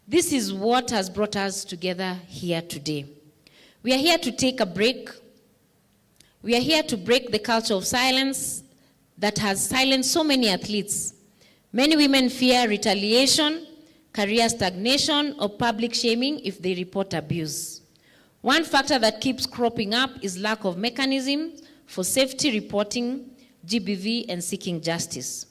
This is what has brought us together here today. We are here to take a break. We are here to break the culture of silence that has silenced so many athletes. Many women fear retaliation, career stagnation, or public shaming if they report abuse. One factor that keeps cropping up is lack of mechanism for safety reporting, G B V, and seeking justice.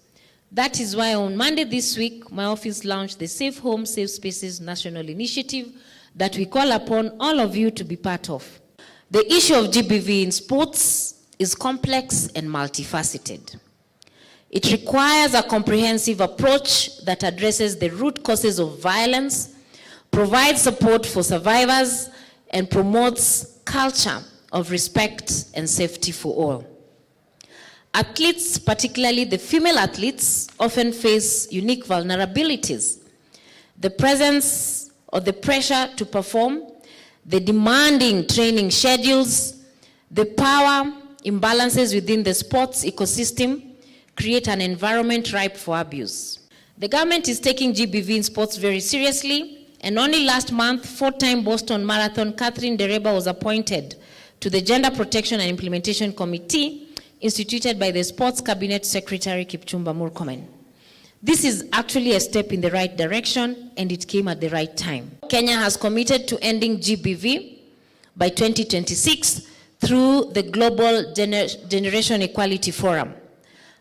That is why on Monday this week, my office launched the Safe Home, Safe Spaces National Initiative that we call upon all of you to be part of. The issue of G B V in sports is complex and multifaceted. It requires a comprehensive approach that addresses the root causes of violence, provides support for survivors, and promotes culture of respect and safety for all. Athletes, particularly the female athletes, often face unique vulnerabilities. The presence or the pressure to perform, the demanding training schedules, the power imbalances within the sports ecosystem create an environment ripe for abuse. The government is taking G B V in sports very seriously, and only last month, four-time Boston Marathon Catherine Dereba was appointed to the Gender Protection and Implementation Committee instituted by the Sports Cabinet Secretary Kipchumba Murkomen. This is actually a step in the right direction, and it came at the right time. Kenya has committed to ending G B V by twenty twenty-six through the Global Gener-, Generation Equality Forum.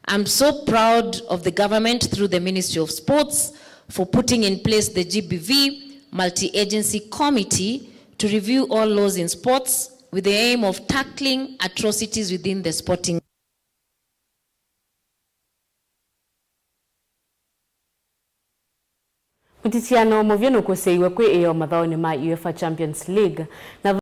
I'm so proud of the government through the Ministry of Sports for putting in place the G B V Multi-Agency Committee to review all laws in sports with the aim of tackling atrocities within the sporting. Mũtitiano mũvyũ nũkũsĩiwe kwĩ ĩyoo mathaũnĩ ma UEFA Champions League, na